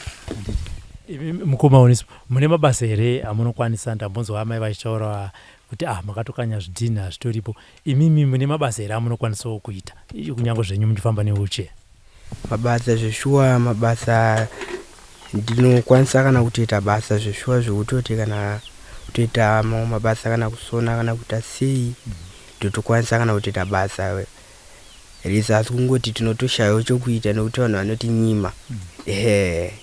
Imi mukoma Onesimo, mune mabasa here amunokwanisa? Ndambonzwa amai vachitaura kuti makatokanya zvidhinha zvitoripo. Imimi mune mabasa here amunokwanisawo kuita kunyange zvenyu muchifamba newheelchair? Mabasa zveshuwa, mabasa ndinokwanisa kana kutoita basa zveshuwa, zvekutoti kana kutoita mamwe mabasa kana kusona kana kuita sei, ndotokwanisa kana kutoita basa rese, asi kungoti tinotoshayawo chokuita nekuti vanhu vanotinyima. Ehe.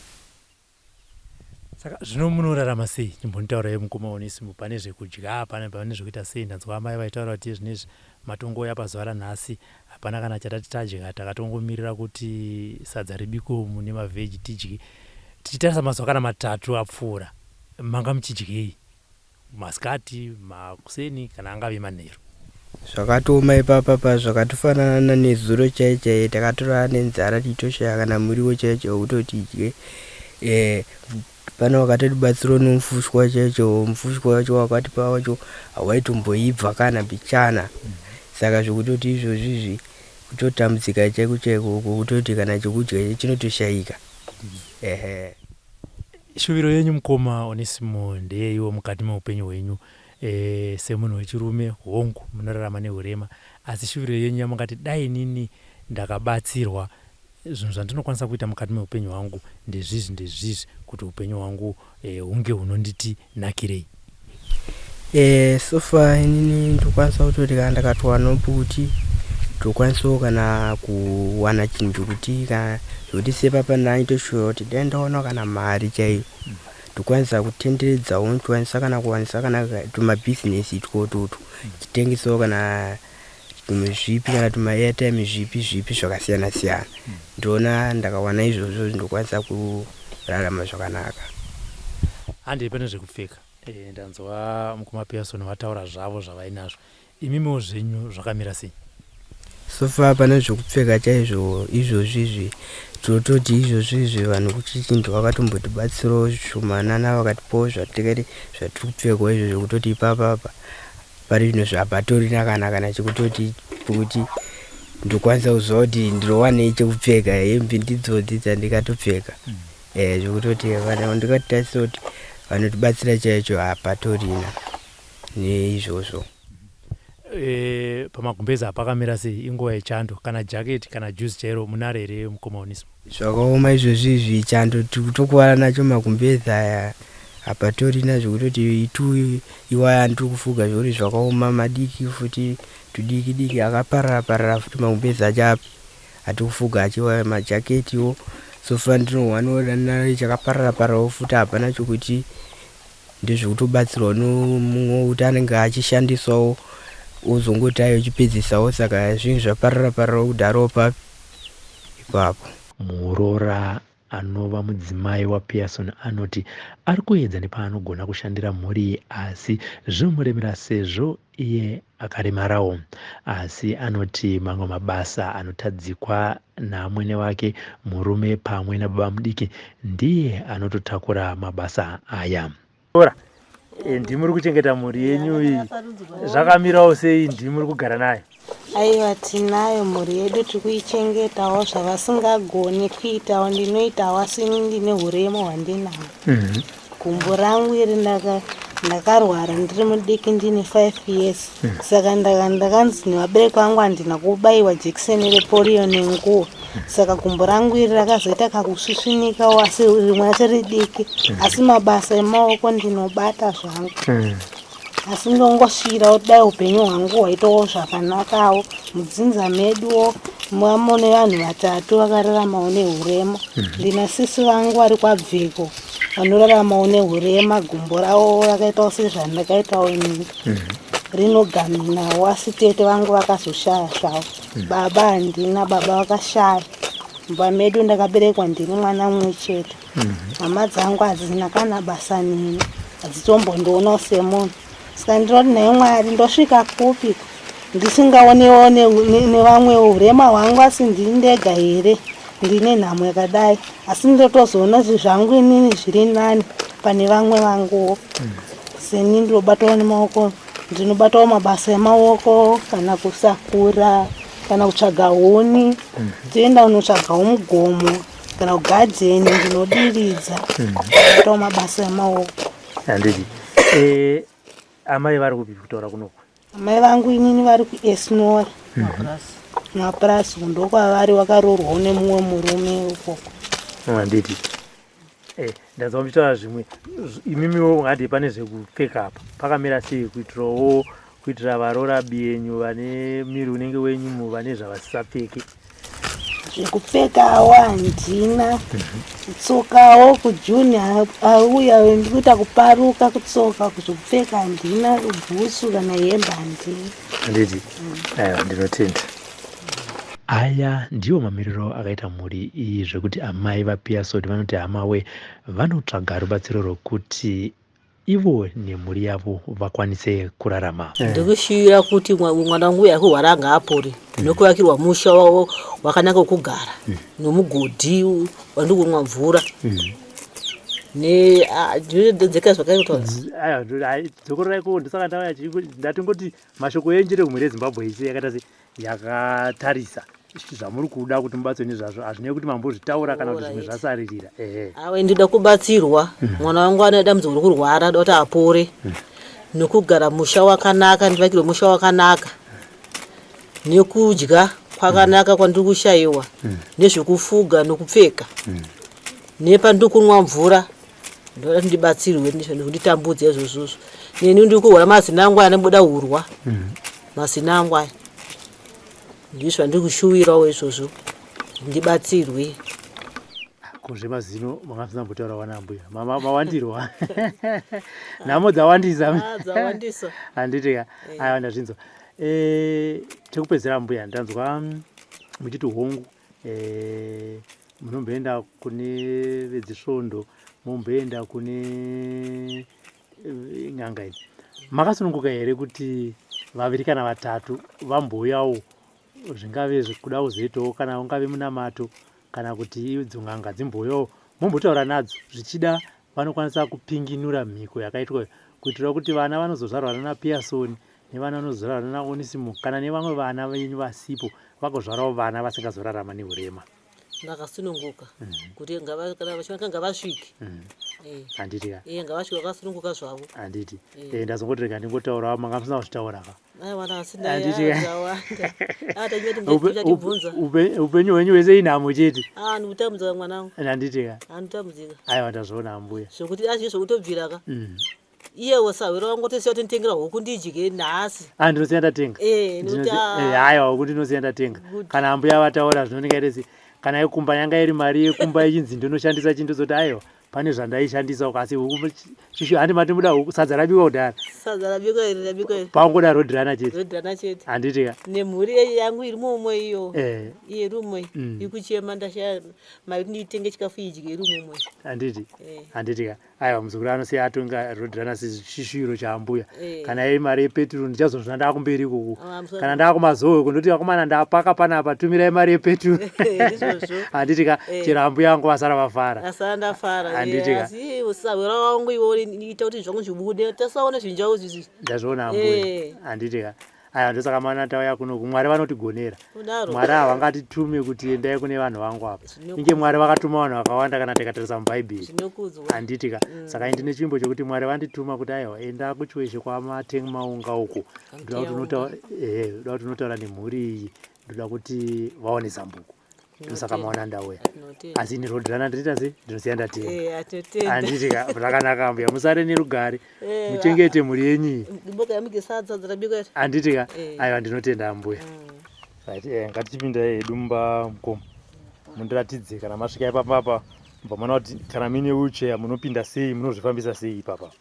Saka zvino munorarama sei? Chimbonditaurai mukoma Onesimo, pane zvekudya, pane zvekuita sei? Ndanzwa amai vaitaura kuti zvinezvi matongouya pazuva ranhasi hapana kana chatati tadya, takatongomirira kuti sadza ribikwe mune mavheji tidye. Tichitarisa mazuva kana matatu apfuura, manga muchidyei? Masikati, makuseni kana angave manheru? Zvakatooma ipapapa, zvakatofanana nezuro chai chai, takatorara nenzara tichitoshaya kana muriwo chaiwo chaiwo wekutoti tidye. Pane wakatotibatsirawo nomufushwa chaicho, mufushwa wacho wakatipa wacho hawaitomboibva kana mbichana. Saka zvekutoti izvozvi izvi kutotambudzika chaiko chaiko kutoti kana chekudya chinotoshayika. Ehe. Shuviro yenyu mukoma Onesimo ndeyeiwo mukati meupenyu hwenyu semunhu wechirume? Hongu, munorarama neurema, asi shuviro yenyu yamungati dai inini ndakabatsirwa, zvinhu zvandinokwanisa kuita mukati meupenyu hwangu ndezvizvi ndezvizvi kuti upenyu hwangu hunge hunonditi nakirei? So far inini ndokwanisa kutoti kana ndakatowanawo pekuti ndokwanisawo kana kuwana chinhu chokuti kana zvekuti sepapa ndaitoshuwira kuti dai ndawanawo kana mari chaiyo, ndokwanisa kutenderedzawo, ndokwanisa kana kuwanisa kana tumabhizinesi itwototo, chitengesawo kana zvipi kana tuma-airtime zvipi zvipi zvakasiyana siyana. Ndoona ndakawana izvozvo ndokwanisa kurarama zvakanaka. Handei pane zvekupfeka. Ndanzwa mukoma Pearson vataura zvavo zvavainazvo. Imimiwo zvenyu zvakamira sei? So far pane zvekupfeka chaizvo izvozvi izvi tinototi izvozvi izvi vanhu kuchichinzi vakatombotibatsirawo zvishomanana, vakatipawo zvatikati zvatiri kupfekawo izvo, zvekutoti ipapapa pari zvino zvapatorina kana chekutoti pekuti ndokwanisa kuziva kuti ndinowanei chekupfeka. Hembe ndidzodzi dzandikatopfeka, zvekutoti ndikatitarisa kuti vanotibatsira chaicho hapatorina neizvozvo. Pamagumbezi apakamira sei? Inguva yechando, kana jaketi kana juzi chairo munaro here mukoma Onesimo? Zvakaoma izvozvi izvi, chando tiri kutokuvara nacho magumbezi aya, hapatorina zvekutoti itu iwaya andiri kufuga, zvekuti zvakaoma, madiki futi tudiki diki akaparara parara futi magumbezi acho api atiri kufuga achiwaya. Majaketiwo so far ndinohwanawo chakaparara pararawo futi, hapana chokuti ndezvekutobatsirwa nomumwe kuti anenge achishandisawo ozongoti ayo uchipedzisawo, saka zvinhu zvaparara pararawo kudharawo papi ipapo. Muroora anova mudzimai waPearson anoti ari kuedza nepaanogona kushandira mhuri, asi zvinomuremera sezvo iye akaremarawo. Asi anoti mamwe mabasa anotadzikwa naamwene wake murume pamwe nababa mudiki ndiye anototakura mabasa aya. Ora, ndimuri kuchengeta mhuri yenyu iyi, zvakamirawo sei? Ndimuri kugara nayo? Aiwa, tinayo mhuri yedu, tiri kuichengetawo. Zvavasingagoni kuitawo ndinoitawo, asi ini ndine urema hwandinahwo. Gumbo rangu iri Ndakarwara ndiri mudiki ndine 5 years. Saka ndakanzi nevabereki vangu handina kubayiwa jekiseni repolio nenguva. Saka gumbo rangu iri rakazoita kakusvisvinikawo asi rimwe racho ridiki. Asi mabasa emaoko ndinobata zvangu. Asi ndongosvira kuti dai upenyu hwangu hwaitawo zvakanakawo. Mudzinza meduwo mune vanhu vatatu vakararamawo nehurema. Ndina sisi vangu vari kwaBviko vanoraramawo nehurema, gumbo ravo rakaitawo sezvandakaitawo inini. Rinogaminawo asi tete vangu vakazoshaya zvavo. Baba handina, baba vakashaya. Mumba medu ndakaberekwa ndini mwana mumwe chete. Hama dzangu hadzina kana basa neni, hadzitombondionawo semunhu. Saka ndinoti nhai Mwari, ndosvika kupi ndisingaonewo nevamwe hurema hwangu, asi ndini ndega here ndine nhamo yakadai? Asi ndotozoona kuti zvangu inini zviri nani pane vamwe vanguwo. Seni ndinobatawo nemaoko, ndinobatawo mabasa emaoko, kana kusakura, kana kutsvaga huni, toenda kunotsvagawo mugomo kana kugadheni, ndinodiridza, ndobatawo mabasa emaoko. Handiti amai vari kupi kutaura kunoku? Amai vangu inini vari kuEsnora mapurasi, ndokwavari, vakaroorwawo nemumwe murume ukoko. Handiti ndanzwa muchitaura zvimwe, imimiwo handi pane zvekupfeka apa pakamira sei kuitirawo kuitira varoora biyenyu vane miri unenge wenyu vane zvavasisapfeke? Zvekupfekawo handina, tsokawo kujuni auya ndikuita kuparuka kutsoka, zvekupfeka handina, bhutsu kana hembe handina. Handiti aiwa, ndinotenda. Aya ndiwo mamiriro akaita mhuri iyi, zvekuti amai vaPearson vanoti hamawe vanotsvaga rubatsiro rwekuti ivo nemhuri yavo vakwanise kurarama. Ndikushuvira kuti mwana wangu uyu ari kurwara ngaapore, nokuvakirwa musha wakanaka wekugara, nomugodhi wandiri kumwa mvura. Ndinodzeka zvakaita. Aiwa, dzokorerai ko, ndosaka ndauya, ndatingoti mashoko enyu chete kumhuri yeZimbabwe isi yakaita se yakatarisa zvamuri kuda kuti mubatsirwe nezvazvo, hazvinei kuti mambozvitaura kana kuti zvimwe zvasaririra. Ehe. Awe, ndinoda kubatsirwa, mwana wangu ane dambudziko rekurwara, ndoda kuti apore, nokugara musha wakanaka, ndivakirwe musha wakanaka, nekudya kwakanaka kwandiri kushayiwa, nezvekufuga nokupfeka, nepandiri kunwa mvura. Ndoda kuti ndibatsirwe nekunditambudza izvozvozvo. Neni ndiri kurwara, mazino angu anobuda hurwa, mazino angu aya. Ndizvo zvandiri kushuwirawo izvozvo, ndibatsirwe. Ko zvemazino manga musina kumbotaura wana mbuya, mawandirwa, nhamo dzawandisa. Dzawandisa. Handiti ka? Aiwa, ndazvinzwa. Chekupedzera mbuya, ndanzwa muchiti hongu munomboenda kune vedzisvondo, momboenda kune n'anga idzi. Makasununguka here kuti vaviri kana vatatu vambouyawo, zvingave zvekuda kuzoitawo kana ungave munamato kana kuti idzo n'anga dzimbouyawo mombotaura nadzo, zvichida vanokwanisa kupinginura mhiko yakaitwa kuitira kuti vana vanozozvarwa nana Pearson nevana vanozozvarwa nana Onisimo kana nevamwe vana venyu vasipo vagozvarawo vana vasingazorarama neurema? Ndakasununguka kuti kana vachinaka ngavasvike. Handiti ka? Ngavasvike vakasununguka zvavo. Handiti ndazongoti rega ndingotaurawo, manga musina kuzvitaura ka? Aiwa, Handiti ka? Zvawanda tibvunza. Upenyu hwenyu hwese inhamo chete. Ndikutambudzika mwanangu. Handiti ka? Handikutambudzika. Aiwa, ndazviona mbuya. Zvokuti azvi zvokutobvira ka, iyewo sahwira wangu tosiya kuti nditengera huku ndidye nhasi. Ah, ndinosiya ndatenga. Nokuti, Haiwa, huku ndinosiya ndatenga. Kana ambuya vataura zvinonenge iri kana yekumba yanga iri mari yekumba ichinzi ndinoshandisa chindozoti aiwa, pane zvandaishandisa, asi huku chishu handi mati muda huku, sadza rabikwa kudhara. Sadza rabikwa iri, rabikwa iri. Paungoda rodhirana chete. Rodhirana chete. Handiti ka? Nemhuri yangu iri mumwe iyo, iye iri umwe iri kuchema, ndashaya mari kuti nditenge chikafu idye, iri mumwe. Handiti? Handiti ka? Aiwa, muzukuru anosiya atonga rodhirana sechishuviro chaambuya. Kana iri mari yepeturu ndichazozvina ndakumberi ikoko, kana ndakumazowe kundoti vakomana ndapaka panapa, tumirai mari yepeturu. Ndizvozvo. Handiti ka? Chero ambuya vangu vasara vafara. Asara ndafara. Handiti ka? Asi sahwira wangu iwo ita kuti zvangu zvibude, tasaona zvinjau izvi. Ndazviona ambuya. Handiti ka? Aya ndosaka maona tauya kunoku. Mwari vanotigonera. Kudaro. Mwari havangatitume kuti endai kune vanhu vangu apa. Zvinokudzwa. Inge Mwari vakatuma vanhu vakawanda kana tikatarisa muBhaibheri. Zvinokudzwa. Handiti ka? Saka ini ndine chivimbo chokuti Mwari vandituma kuti aiwa enda kuchiweshe kwaMateng Maunga uko. Ndoda kuti unotaura ehe, ndoda kuti unotaura nemhuri iyi. Ndoda kuti vaone zambuko. Ndosaka maona ndauya. Asi ini road runner ndinoita sei? Ndinosiya ndatenga. Eh, atotenda. Handiti ka? Zvakanaka mbuya, musare nerugare. Eh, Muchengete mhuri yenyu iyi. Boka yamike sadza dzakabikwa here? Handiti ka? Eh. Aiwa ndinotenda mbuya. Right, eh, ngatichipindai hedu mumba mukoma. Mundiratidze kana masvika ipapa apa mubva maona kuti kana muine wheelchair munopinda sei, munozvifambisa sei ipapa.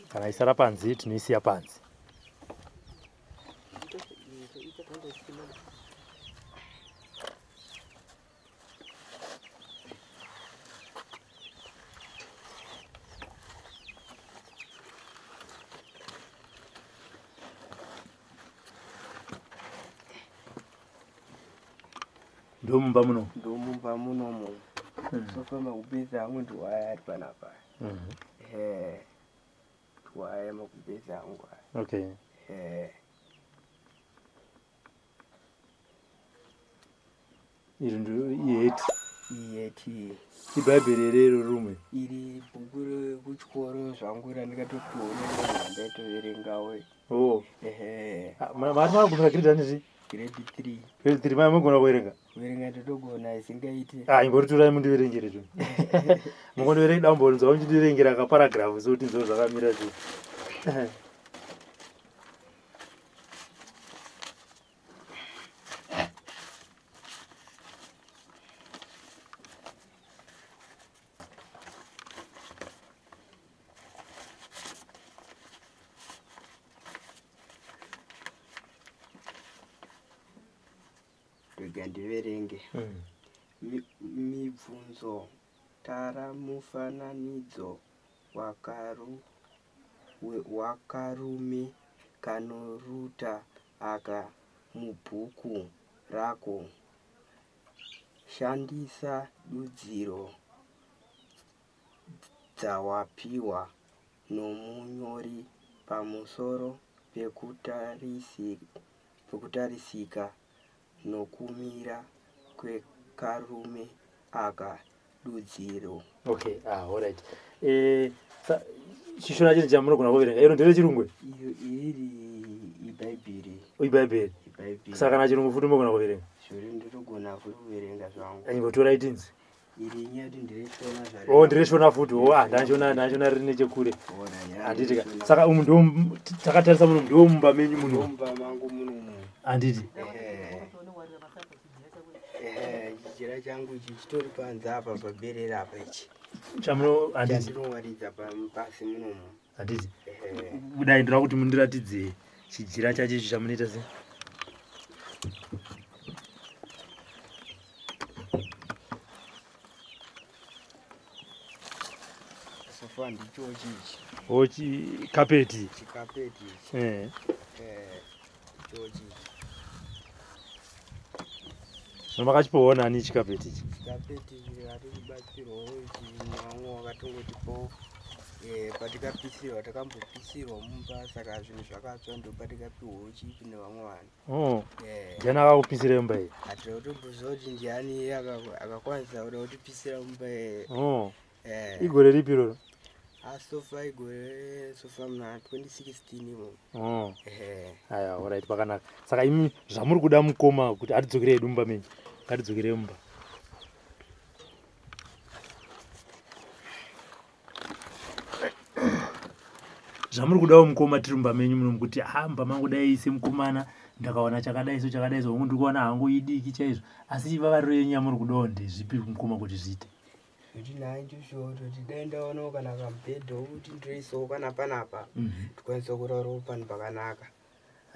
Kana isara panze tinoisiya panze. Ndomumba muno. Ndomumba munomu. Sofa makubhedha angu ndiwaya ari panapa. Ehe. Ndiwaya makubhedha angu aya. Okay. Ehe. Iri ndo iheti. Iheti. Ibhaibheri here iro rumwe? Iri bhuku rekuchikoro zvangu randikatopiwa nemunhu wandaitoverengawo. Oh. Ehe. Ah, Mari makugumira grade ani Grade 3. Grade 3 mai mugona kuverenga? Kuverenga ndotogona isingaiti. Ah, ingoriturai mundiverengere zvinhu. Mungondiverenga dambonzwa muchindiverengera kaparagraph so kuti nzwe zvakamira sei. Rega ndiverenge. Mibvunzo tara mufananidzo wakarume kanoruta aka mubhuku rako. Shandisa dudziro dzawapiwa nomunyori pamusoro pekutarisika nokumira kwekarume aka dudziro. Okay, ah, all right. Eh, chishona chinhu chamunogona kuverenga. Iro ndere chirungu? Iyo iri ibhaibheri. Ibhaibheri. Ibhaibheri. Saka kana chirungu futi munogona kuverenga? Zvori ndinogona futi kuverenga zvangu. Ingotorai tinzi. Iri inyaya kuti ndireshona zvare. Oh, ndireshona futi. Oh, ah, ndachona riri nechekure. Handiti ka. Saka umu ndo takatarisa muno ndo mumba menyu muno. Mumba mangu muno. Handiti. Ehe, chijira changu ichi chitori panze apa paberere apa ichi. Chamuno handiti. Chandinowaridza pasi munomu. Handiti. Budai ndoda kuti mundiratidze chijira chacho ichi chamunoita sei. Sofa ndichochi ichi. Oh, chikapeti. Chikapeti ichi. Eh. Eh, ndichochi ichi. Makachipiwa nani chikapeti ichi? Chikapeti ichi hatikubatsirwawo ichi nevamwe vakatongotipawo. Patikapisirwa takambopisirwa mumba saka zvinhu zvakatsva ndopatikapiwawo chipi nevamwe vanhu. Oh. Ndiani akakupisira imba iyi? Hatina kutomboziva kuti ndiani akakwanisa kuda kutipisira mumba iyi. Oh. Igore ripi iroro? Sofa igore sofa muna 2016 imo. Oh. Aya, alright, pakanaka. Saka imi zvamuri kuda mukoma kuti atidzokere hedu mumba menyu. Ngatidzokere mumba. Zvamuri kudawo mukoma tiri mumba menyu muno mukuti ha mumba mangu dai semukomana ndakawana chakadai so chakadai so hongu ndiri kuwana hangu idiki chaizvo asi vavariro yenyu yamuri kudawo ndezvipi mukoma kuti zviite? Kuti nhai ndizvo kuti dai ndaonawo kana kamubhedha wokuti ndoisawo kana panapa ndikwanise kurarawo panhu pakanaka.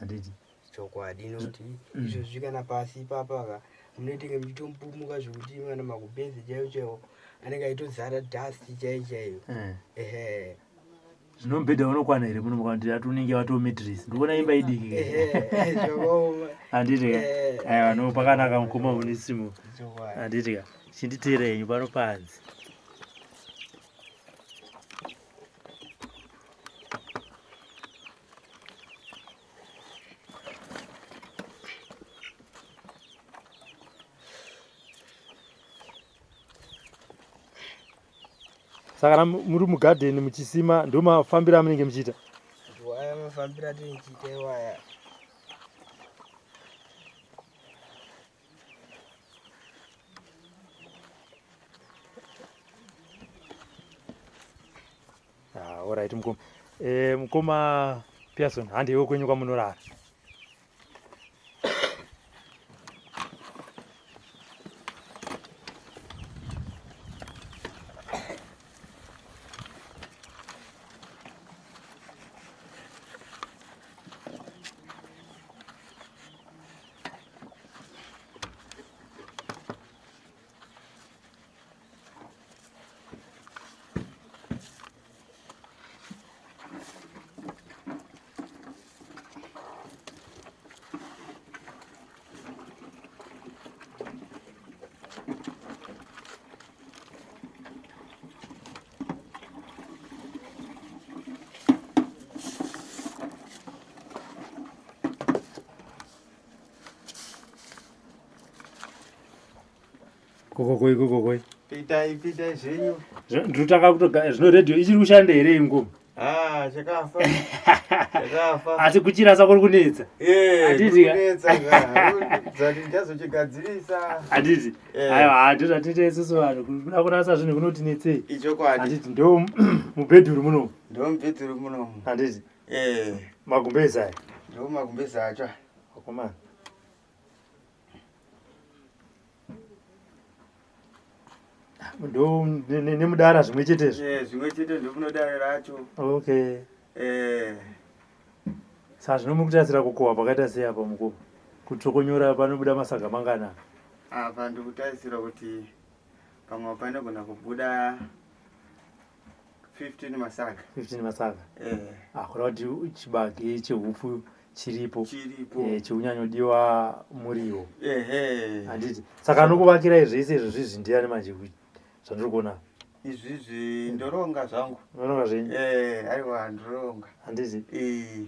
Handiti. Chokwadi nokuti izvozvi kana pasi ipapa ka munoitenge muchitombumuka zvekuti kana makubhedhi chaiwo chaiwo anenge aitozara dust chaiyo chaiyo. Ehe. Zvino mubhedha unokwana here muno mukaona kuti ati unenge watoo mattress. Ndikuona imba idiki. Ehe, zvakaoma. Handiti ka? Aiwa no pakanaka mukoma munisimo. Chokwadi. Handiti ka? Chinditeera henyu pano panze. Saka kana muri mugadheni muchisima ndo mafambiro amunenge muchiita? Waya mafambiro atinichiita iwaya. Ah, alright mukoma. Eh, mukoma Pearson, handeiwo kwenyu kwamunorara. Kokokoi kokokoi. Pitai pitai zvenyu. Ndinotanga kutoga zvino radio ichiri kushanda here ingoma? Ah, chakafa. Chakafa. Asi kuchirasa kuri kunetsa. Eh, Handiti ka? kunetsa ka. Dzati ndichazochigadzirisa. Handiti. Eh. Aiwa, handiti zvatinoita isusu vanhu kuda kurasa zvinhu kunotinetsei. Ichokwadi. Handiti ndo mubhedhuru muno. Ndo mubhedhuru munomu. Handiti. Eh, Magumbezi aya. ndo magumbezi acho. Vakomana. Ndo nemudara zvimwe chetezvo. Eh, zvimwe chete ndomunodare racho. Okay. Eh, Saka zvino muri kutarisira kukohwa pakaita sei apa mukoma? Kutsvokonyora panobuda masaga mangana? apa ndikutarisira kuti pamwe panogona kubuda 15 masaga. 15 masaga. Eh, Ah, kureva kuti chibage chehupfu chiripo. chiripo. Eh, chiunyanyodiwa muriwo. Ehe. Handiti. Saka anokuvakirai zvese izvo zvizvi ndiani manje zvandiri kuona? Izvizvi ndoronga zvangu. Munoronga zvenyu? Eh, aiwa ndoronga. Handiti. Eh,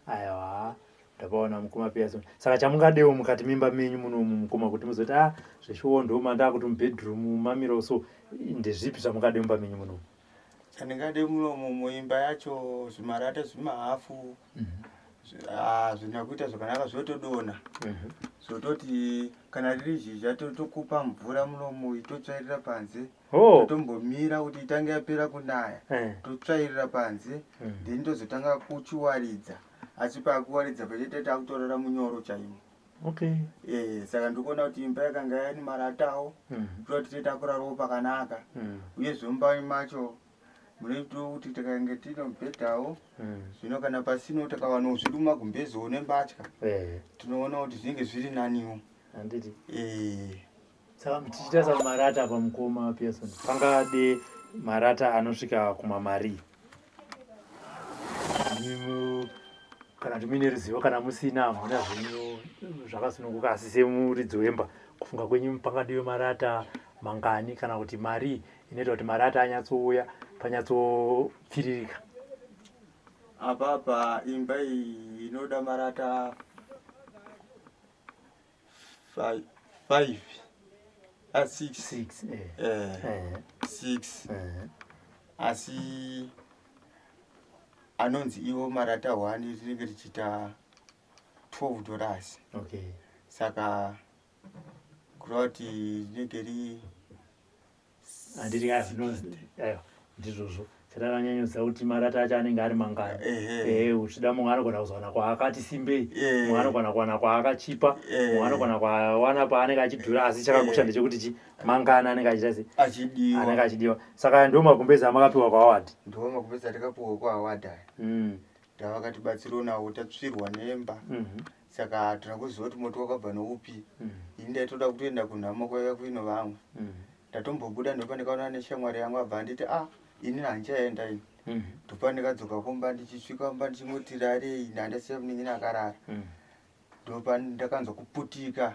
Aiwa, ndapaona mukoma Pearson. Saka chamungadewo mukati memba menyu munomu mukoma kuti muzoti ah zveshuwo ndoma ndakuti mubedroom mamiro so ndezvipi zvamungade mumba menyu munomu? chandingade munomu muimba yacho zvimarata zvimahafu zvina kuita zvakanaka zvotodonha zvototi kana riri zhizha totokupa mvura munomu totsvairira panze Oh. totombomira kuti itange yapera kunaya Eh. totsvairira panze then tozotanga kuchiwaridza asi pakuwaridza pachaita takutorara munyoro chaimo Okay. Eh, saka ndikuona kuti imba yakanga yaine maratawo kuda kuti takurarawo pakanaka uyezve mumba macho munoita kuti tikange tine mubhedhawo zvino kana pasino tikawanawo zvedu magumbeziwo nembatya Eh, tinoona kuti zvinenge zviri naniwo handiti. Eh, Saka tichitarisa marata apa mukoma Pearson. Pangade marata anosvika kumamari. Kana kuti muine ruzivo kana musina hamuna zvenyu zvakasununguka asi semuridzi wemba kufunga kwenyu pangadiwe marata mangani kana kuti mari inoita kuti marata anyatsouya panyatsopfiririka. Apapa imba iyi inoda marata 5 a 6 6 eh. eh, Eh, 6 eh. asi anonzi iwo marata 1 rinenge richiita 12 dollars Okay. saka kureva kuti rinenge ri Handiti aiwa ndizvozvo chatakanyanyodza kuti marata acho anenge ari mangani. Ehe. Eh, uchida mumwe anogona kuzowana kwaakati simbei Eh. mumwe anogona kuwana kwaakachipa Eh. mumwe anogona kuwana paanenge achidhura asi chakakosha Eh. ndechekuti chi mangani anenge achiita sei anenge achidiwa achidiwa saka ndo magumbezi amakapiwa kwaawadi ndo magumbezi atakapiwa kwaawadi aya mm. ndavakatibatsirawo nawo tatsvirwa nemba mm saka hatina kuziva kuti moto wakabva noupi mm ini ndaitoda kutoenda kunhamo kwaiva kuino vamwe mm ndatombobuda ndopa ndikaonana neshamwari yangu abva anditi ah ini handichaenda ini mm ndopa ndikadzoka kumba ndichisvika kumba ndichingoti rarei nandasiya munin'ina akarara mm ndopa ndakanzwa kuputika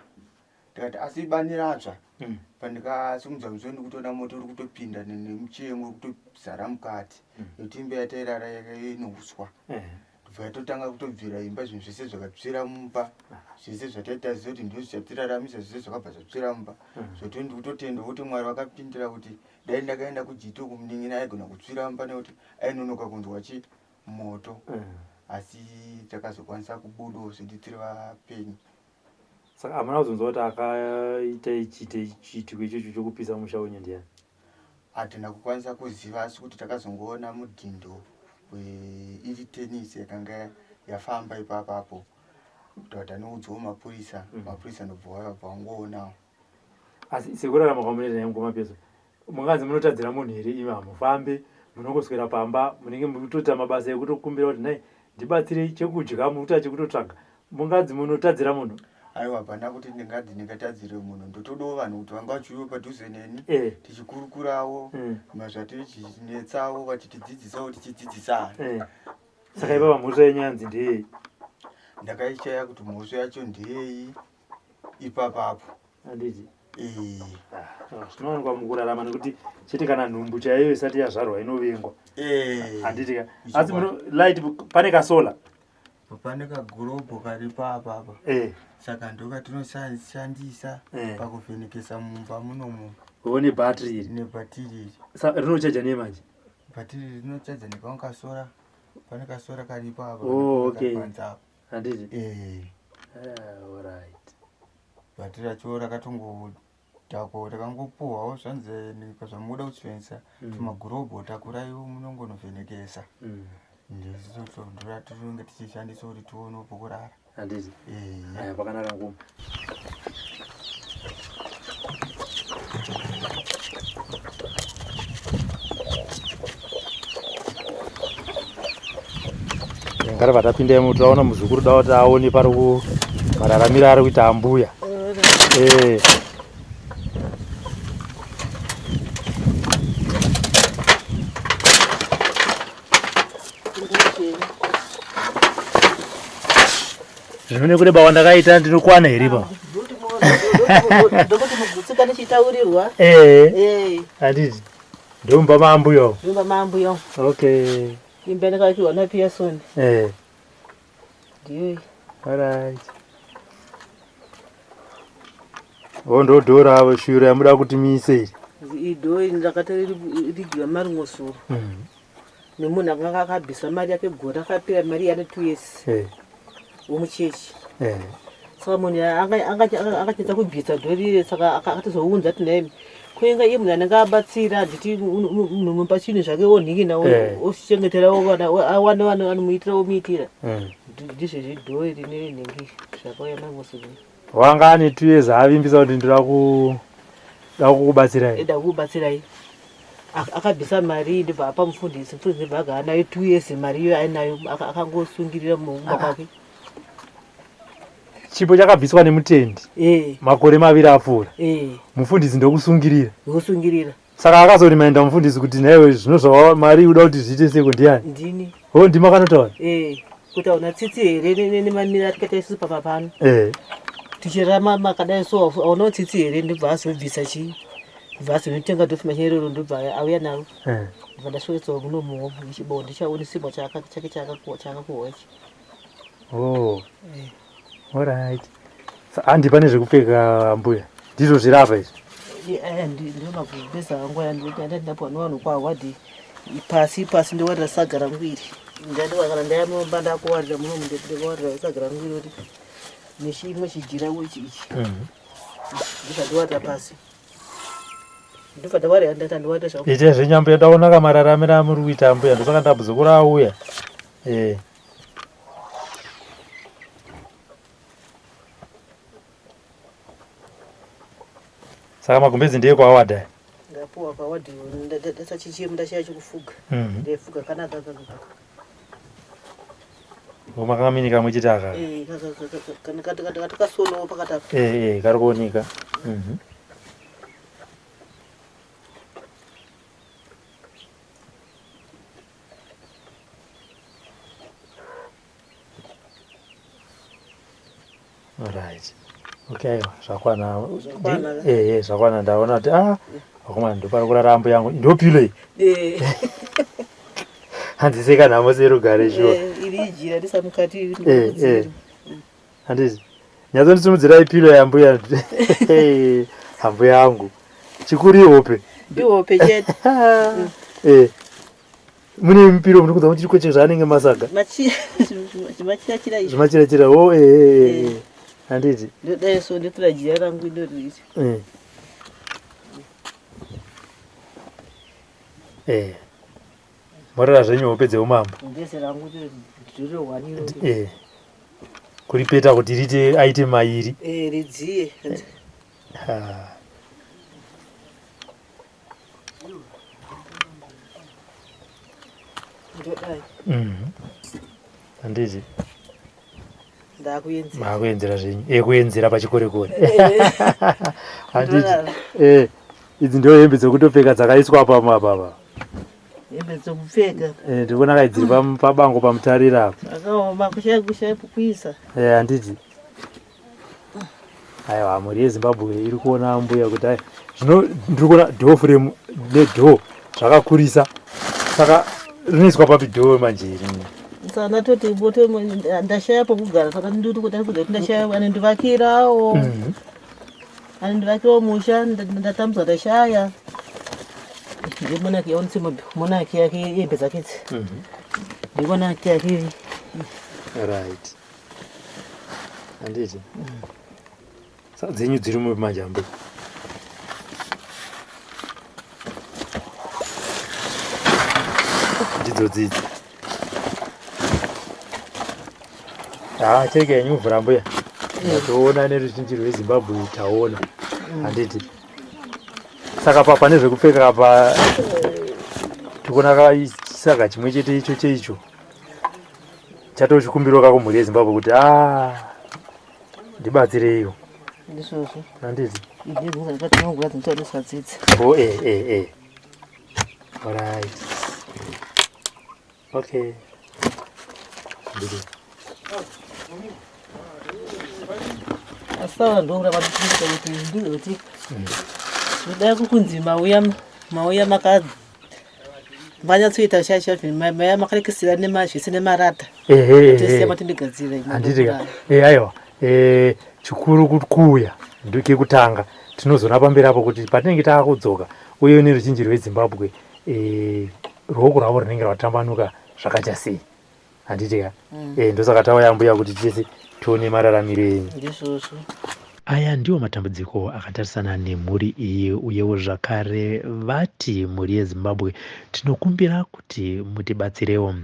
ndikati asi bani ratsva mm pandikasimudza musoro ndikutoona moto uri kutopinda nemuchemo uri kutozara mukati Mm. nekuti imba yatairara yaka ine uswa Eh. Ndobva yatotanga kutobvira imba zvinhu zvese zvakatsvira mumba zvese zvataita ziva kuti ndizvo zvichatiraramisa zvese zvakabva zvatsvira mumba mm. zvoti ndikutotenda kuti mwari vakapindira kuti dai ndakaenda kujito kumunin'ina aigona kutsvira mumba nekuti ainonoka kunzwa chi moto mm. asi takazokwanisa kubudawo zvedu tiri vapenyu saka hamuna kuzonzwa kuti akaita ichiite chiitiko ichocho chokupisa musha wenyu ndiyani Hatina kukwanisa kuziva asi kuti takazongoona mudhindo weiri tenisi yakanga yafamba ipapapo kuti tanoudzawo mapurisa mm. mapurisa ndobva vabva vangoonawo asi sekurarama kwamunoita naye mukoma peso munganzi munotadzira munhu here imi hamufambe munongoswera pamba munenge mukutoita mabasa ekutokumbira kuti nai ndibatsirei chekudya mukuita chekutotsvaga munganzi munotadzira munhu aiwa hapana kuti ndinganzi ndingatadzire munhu ndotodawo vanhu kuti vanga vachiuya padhuze neni eh. tichikurukurawo mm. mazvatichinetsawo vachitidzidzisawo tichidzidzisana eh. saka ipapa mhosva yenyu yanzi ndeyei ndakaishaya kuti mhosva yacho ndeyei ipapapo handiti eh. ah, zvinowanikwa mukurarama nekuti chete kana nhumbu chaiyo isati yazvarwa inovengwa handiti ka asi light pane kasola Pane kagurobho karipo apa apa eh. Saka ndokatinoshandisa eh. Pakuvhenekesa mumba munomu. One battery iri. Nebattery iri. Sa rinochaja nei manje? Battery rinochaja nekamwe kasora. Pane kasora karipo apa. Oh, okay. Handiti? Eh. Ah, all right. Battery racho rakatongo Tako takangopuhwawo zvanzi zvamunoda kuchenesa mm. tumagurobho takuraiwo munongonovhenekesa mm. ndizvo tichishandisa kuti tione pokurara handiti eh. aya pakanaka ngoma ngari vatapinda imo taona muzukuru da kuti aone pari mararamiro ari kuita ambuya eh. Zvino nekureba kwandakaita ndinokwana here pa? Ndokuti mugutsikane chitaurirwa. Eh. Eh. Handiti. Ndomba maambuya. Ndomba maambuya. Okay. Imba ndakakiwa na Pearson. Eh. Ndiyo. All right. Oh, ndo dhoo ravo shuro yamuda kuti muise iri. Idhoo iri ndakatorigiwa mari ngosuro. Mm. Nemunhu akanga akabvisa mari yake gore akapera mari yana 2 years. Eh. Womuchechi. Eh. Saka munhu angachinza kubvisa dhoo rire saka akatozounza kuti naye kuenga iye munhu anenge abatsira handiti munhu mupa chinhu zvake onhingina eh. ochengetera awane vanhu anomuitira omuitira mm. ndizvo zvidhoo iri nenhingi zvakauya mangosuri wanga ane two years avimbisa kuti ndoda kukubatsirai da kukubatsirai akabvisa mari ndobva apa mufundisi mufundisi ndobva agara nayo two years mari iyo ainayo akangosungirira mumba kwake Chipo chakabviswa nemutendi eh. makore maviri apfuura eh. mufundisi ndokusungirira ndokusungirira saka akazorimainda mufundisi kuti nhaiwe zvino zvawa mari uda kuti zviite seko ndiani ndini ho ndima akanotaura eh. kuti hauna tsitsi here nemamiri atikaita isusu papa pano eh. tichirama makadai so haunawo tsitsi here ndobva azobvisa chii ndobva azonotenga dofi machine iroro ndobva auya naro eh. ndobva ndaswetsawo munomuwo chibo ndichaone chake chaakakuhwa ichi Oh. Eh. All right. Handi pane zvekupfeka mbuya. Ndizvo zviri apa izvi. Eh, ndino magumbeza angu aya ndindapuwa nevanhu kwawadhi pasi pasi ndowarira saga rangu iri. Ndandiwa kana ndayamomba ndakuwarira muno ndikuwarira saga rangu iri kuti nechimwe chijira ichi ichi. Mhm. Ndizvandiwarira pasi. Ndobva ndawarira ndati andiwarira zvangu. Ite zvenyambuya ndaona kamararamiro amuri kuita mbuya ndosaka ndabvuzukura auya. Eh. Saka magumbezi ndiye kwawadha aya? Ndapuwa kwawadhi ndasachichemu ndashaya chekufuga. Mhm. Ndaifuga kana kaka kaka. Makanga kamwe chete aka. Eh, kaka kaka kana kati kati kati kasonowo pakati apa. Eh eh kari kuoneka. Mhm. Right. Okay, aiwa zvakwana. Zvakwana. Eh eh zvakwana ndaona kuti ah vakomana ndopari kurara ambuya yangu. Ndopilo iyi. Eh. Hanzi seka nhamo serugare shuwa. Eh, Iri ijira risa mukati. Eh, eh. Handiti nyatsondisimudzirai pilo yambuya. Hambuya yangu chikuru ihope. Ihope chete. Eh. Mune mipiro muri kunzwa kuti chikweche zvaanenge masaga. Zvimachira-chira izvi. Zvimachira-chira. Oh, eh, eh, eh. Handiti. Ndodai so ndotora jira rangu indoriri. Eh. Eh. Morara zvenyu hope dzeumambo. Ndese rangu ndiro Eh. Kuripeta kuti riite aite mairi. Eh, ridziye. Ha. Ndodai. Handiti. Ndakuenzera. Makuenzera zvenyu. Eh, kuenzera pachikorekore. Handiti. Ndorara. Eh. Idzi ndiyo hembe dzekutopfeka dzakaiswa apa apa apa. Hembe dzokupfeka. Eh, ndikuona kai dziri pabango pamutarira apa. Akaoma kushaya kushaya pokuisa. Eh, handiti. Aiwa, mhuri yeZimbabwe iri kuona mbuya kuti ai zvino ndiri kuona door frame nedoor zvakakurisa. Saka rinoiswa papi door manje iri? Saka ndatoti bote ndashaya pokugara saka ndiri kuda kuti ndashaya anondivakirawo. Anondivakirawo musha ndatambudzwa ndashaya. Ndimonaki yaonese monaki yake hembe dzake idzi. Ndimonaki yake. Right. Handiti. Saka dzenyu dziri mupi manje ambuya? Ndidzo dzidzi. Ah, cheke yenyu mvura mbuya. Ndatoona neruzhinji rweZimbabwe taona. Handiti. Saka pa pane zvekupfeka apa tikuona kachisaga chimwe chete icho cheicho. Chatochikumbirwa kakumhuri yeZimbabwe kuti ah ndibatsireiwo. Ndizvozvo. Handiti. Ndizvo dzinotariswa dzidzi. Oh, eh, eh, eh. Alright. Okay. Ndidi. Asi taura ndokuramba ndichiita kuti ndizoti zvodai kukunzi mauya mauya maka manyatsoita shasha maya makarekesera nemazvese nemarata. Ehe, Tese ehe. matindigadzira imwe Handiti ka. ndokudaro. Eh, aiwa. Eh, chikuru kuuya ndokekutanga. Tinozoona pamberi apo kuti patinenge taakudzoka uye neruzhinji rweZimbabwe eh, ruoko rwavo runenge rwatambanuka zvakaita sei. Handiti ka. Eh, ndosaka tauya mbuya kuti tese tione mararamiro enyu. Ndizvozvo. Aya ndiwo matambudziko akatarisana nemhuri iyi uyewo zvakare vati mhuri yeZimbabwe tinokumbira kuti mutibatsirewo.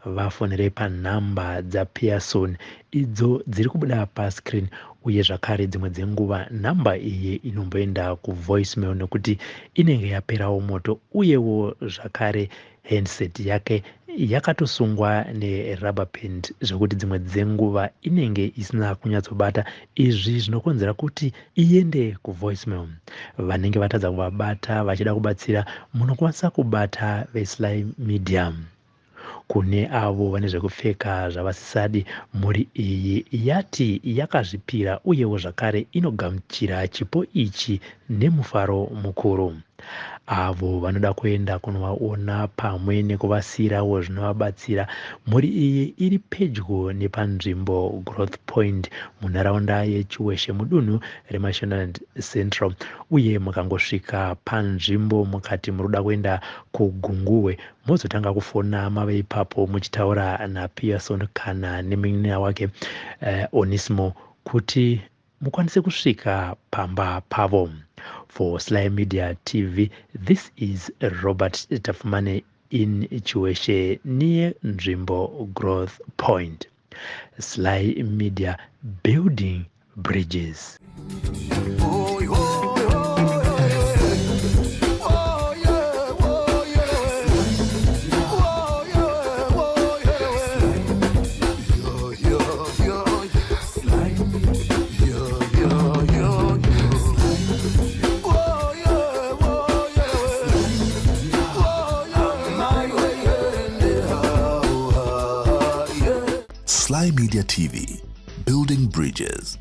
Vafonere panhamba dzaPearson idzo dziri kubuda pascreen uye zvakare dzimwe dzenguva nhamba iyi inomboenda kuvoicemail nekuti inenge yaperawo moto uyewo zvakare handset yake yakatosungwa nerubber band zvekuti dzimwe dzenguva inenge isina kunyatsobata. Izvi zvinokonzera kuti iende kuvoicemail. Vanenge vatadza kuvabata vachida kubatsira munokwanisa kubata veSly Media. Kune avo vane zvekupfeka zvavasisadi, mhuri iyi yati yakazvipira uyewo zvakare inogamuchira chipo ichi nemufaro mukuru. Avo vanoda kuenda kunovaona pamwe nekuvasiyirawo zvinovabatsira, mhuri iyi iri pedyo nepanzvimbo Growth Point munharaunda yeChiweshe mudunhu reMashonaland Central. Uye mukangosvika panzvimbo mukati muri kuda kuenda kuGunguwe, mozotanga kufona mave ipapo muchitaura naPearson kana nemunin'ina wake Onismo kuti mukwanise kusvika pamba pavo. For Sly Media TV, this is Robert Tafumane in Chiweshe near Nzvimbo Growth Point. Sly Media, building bridges. Sly Media TV, building bridges.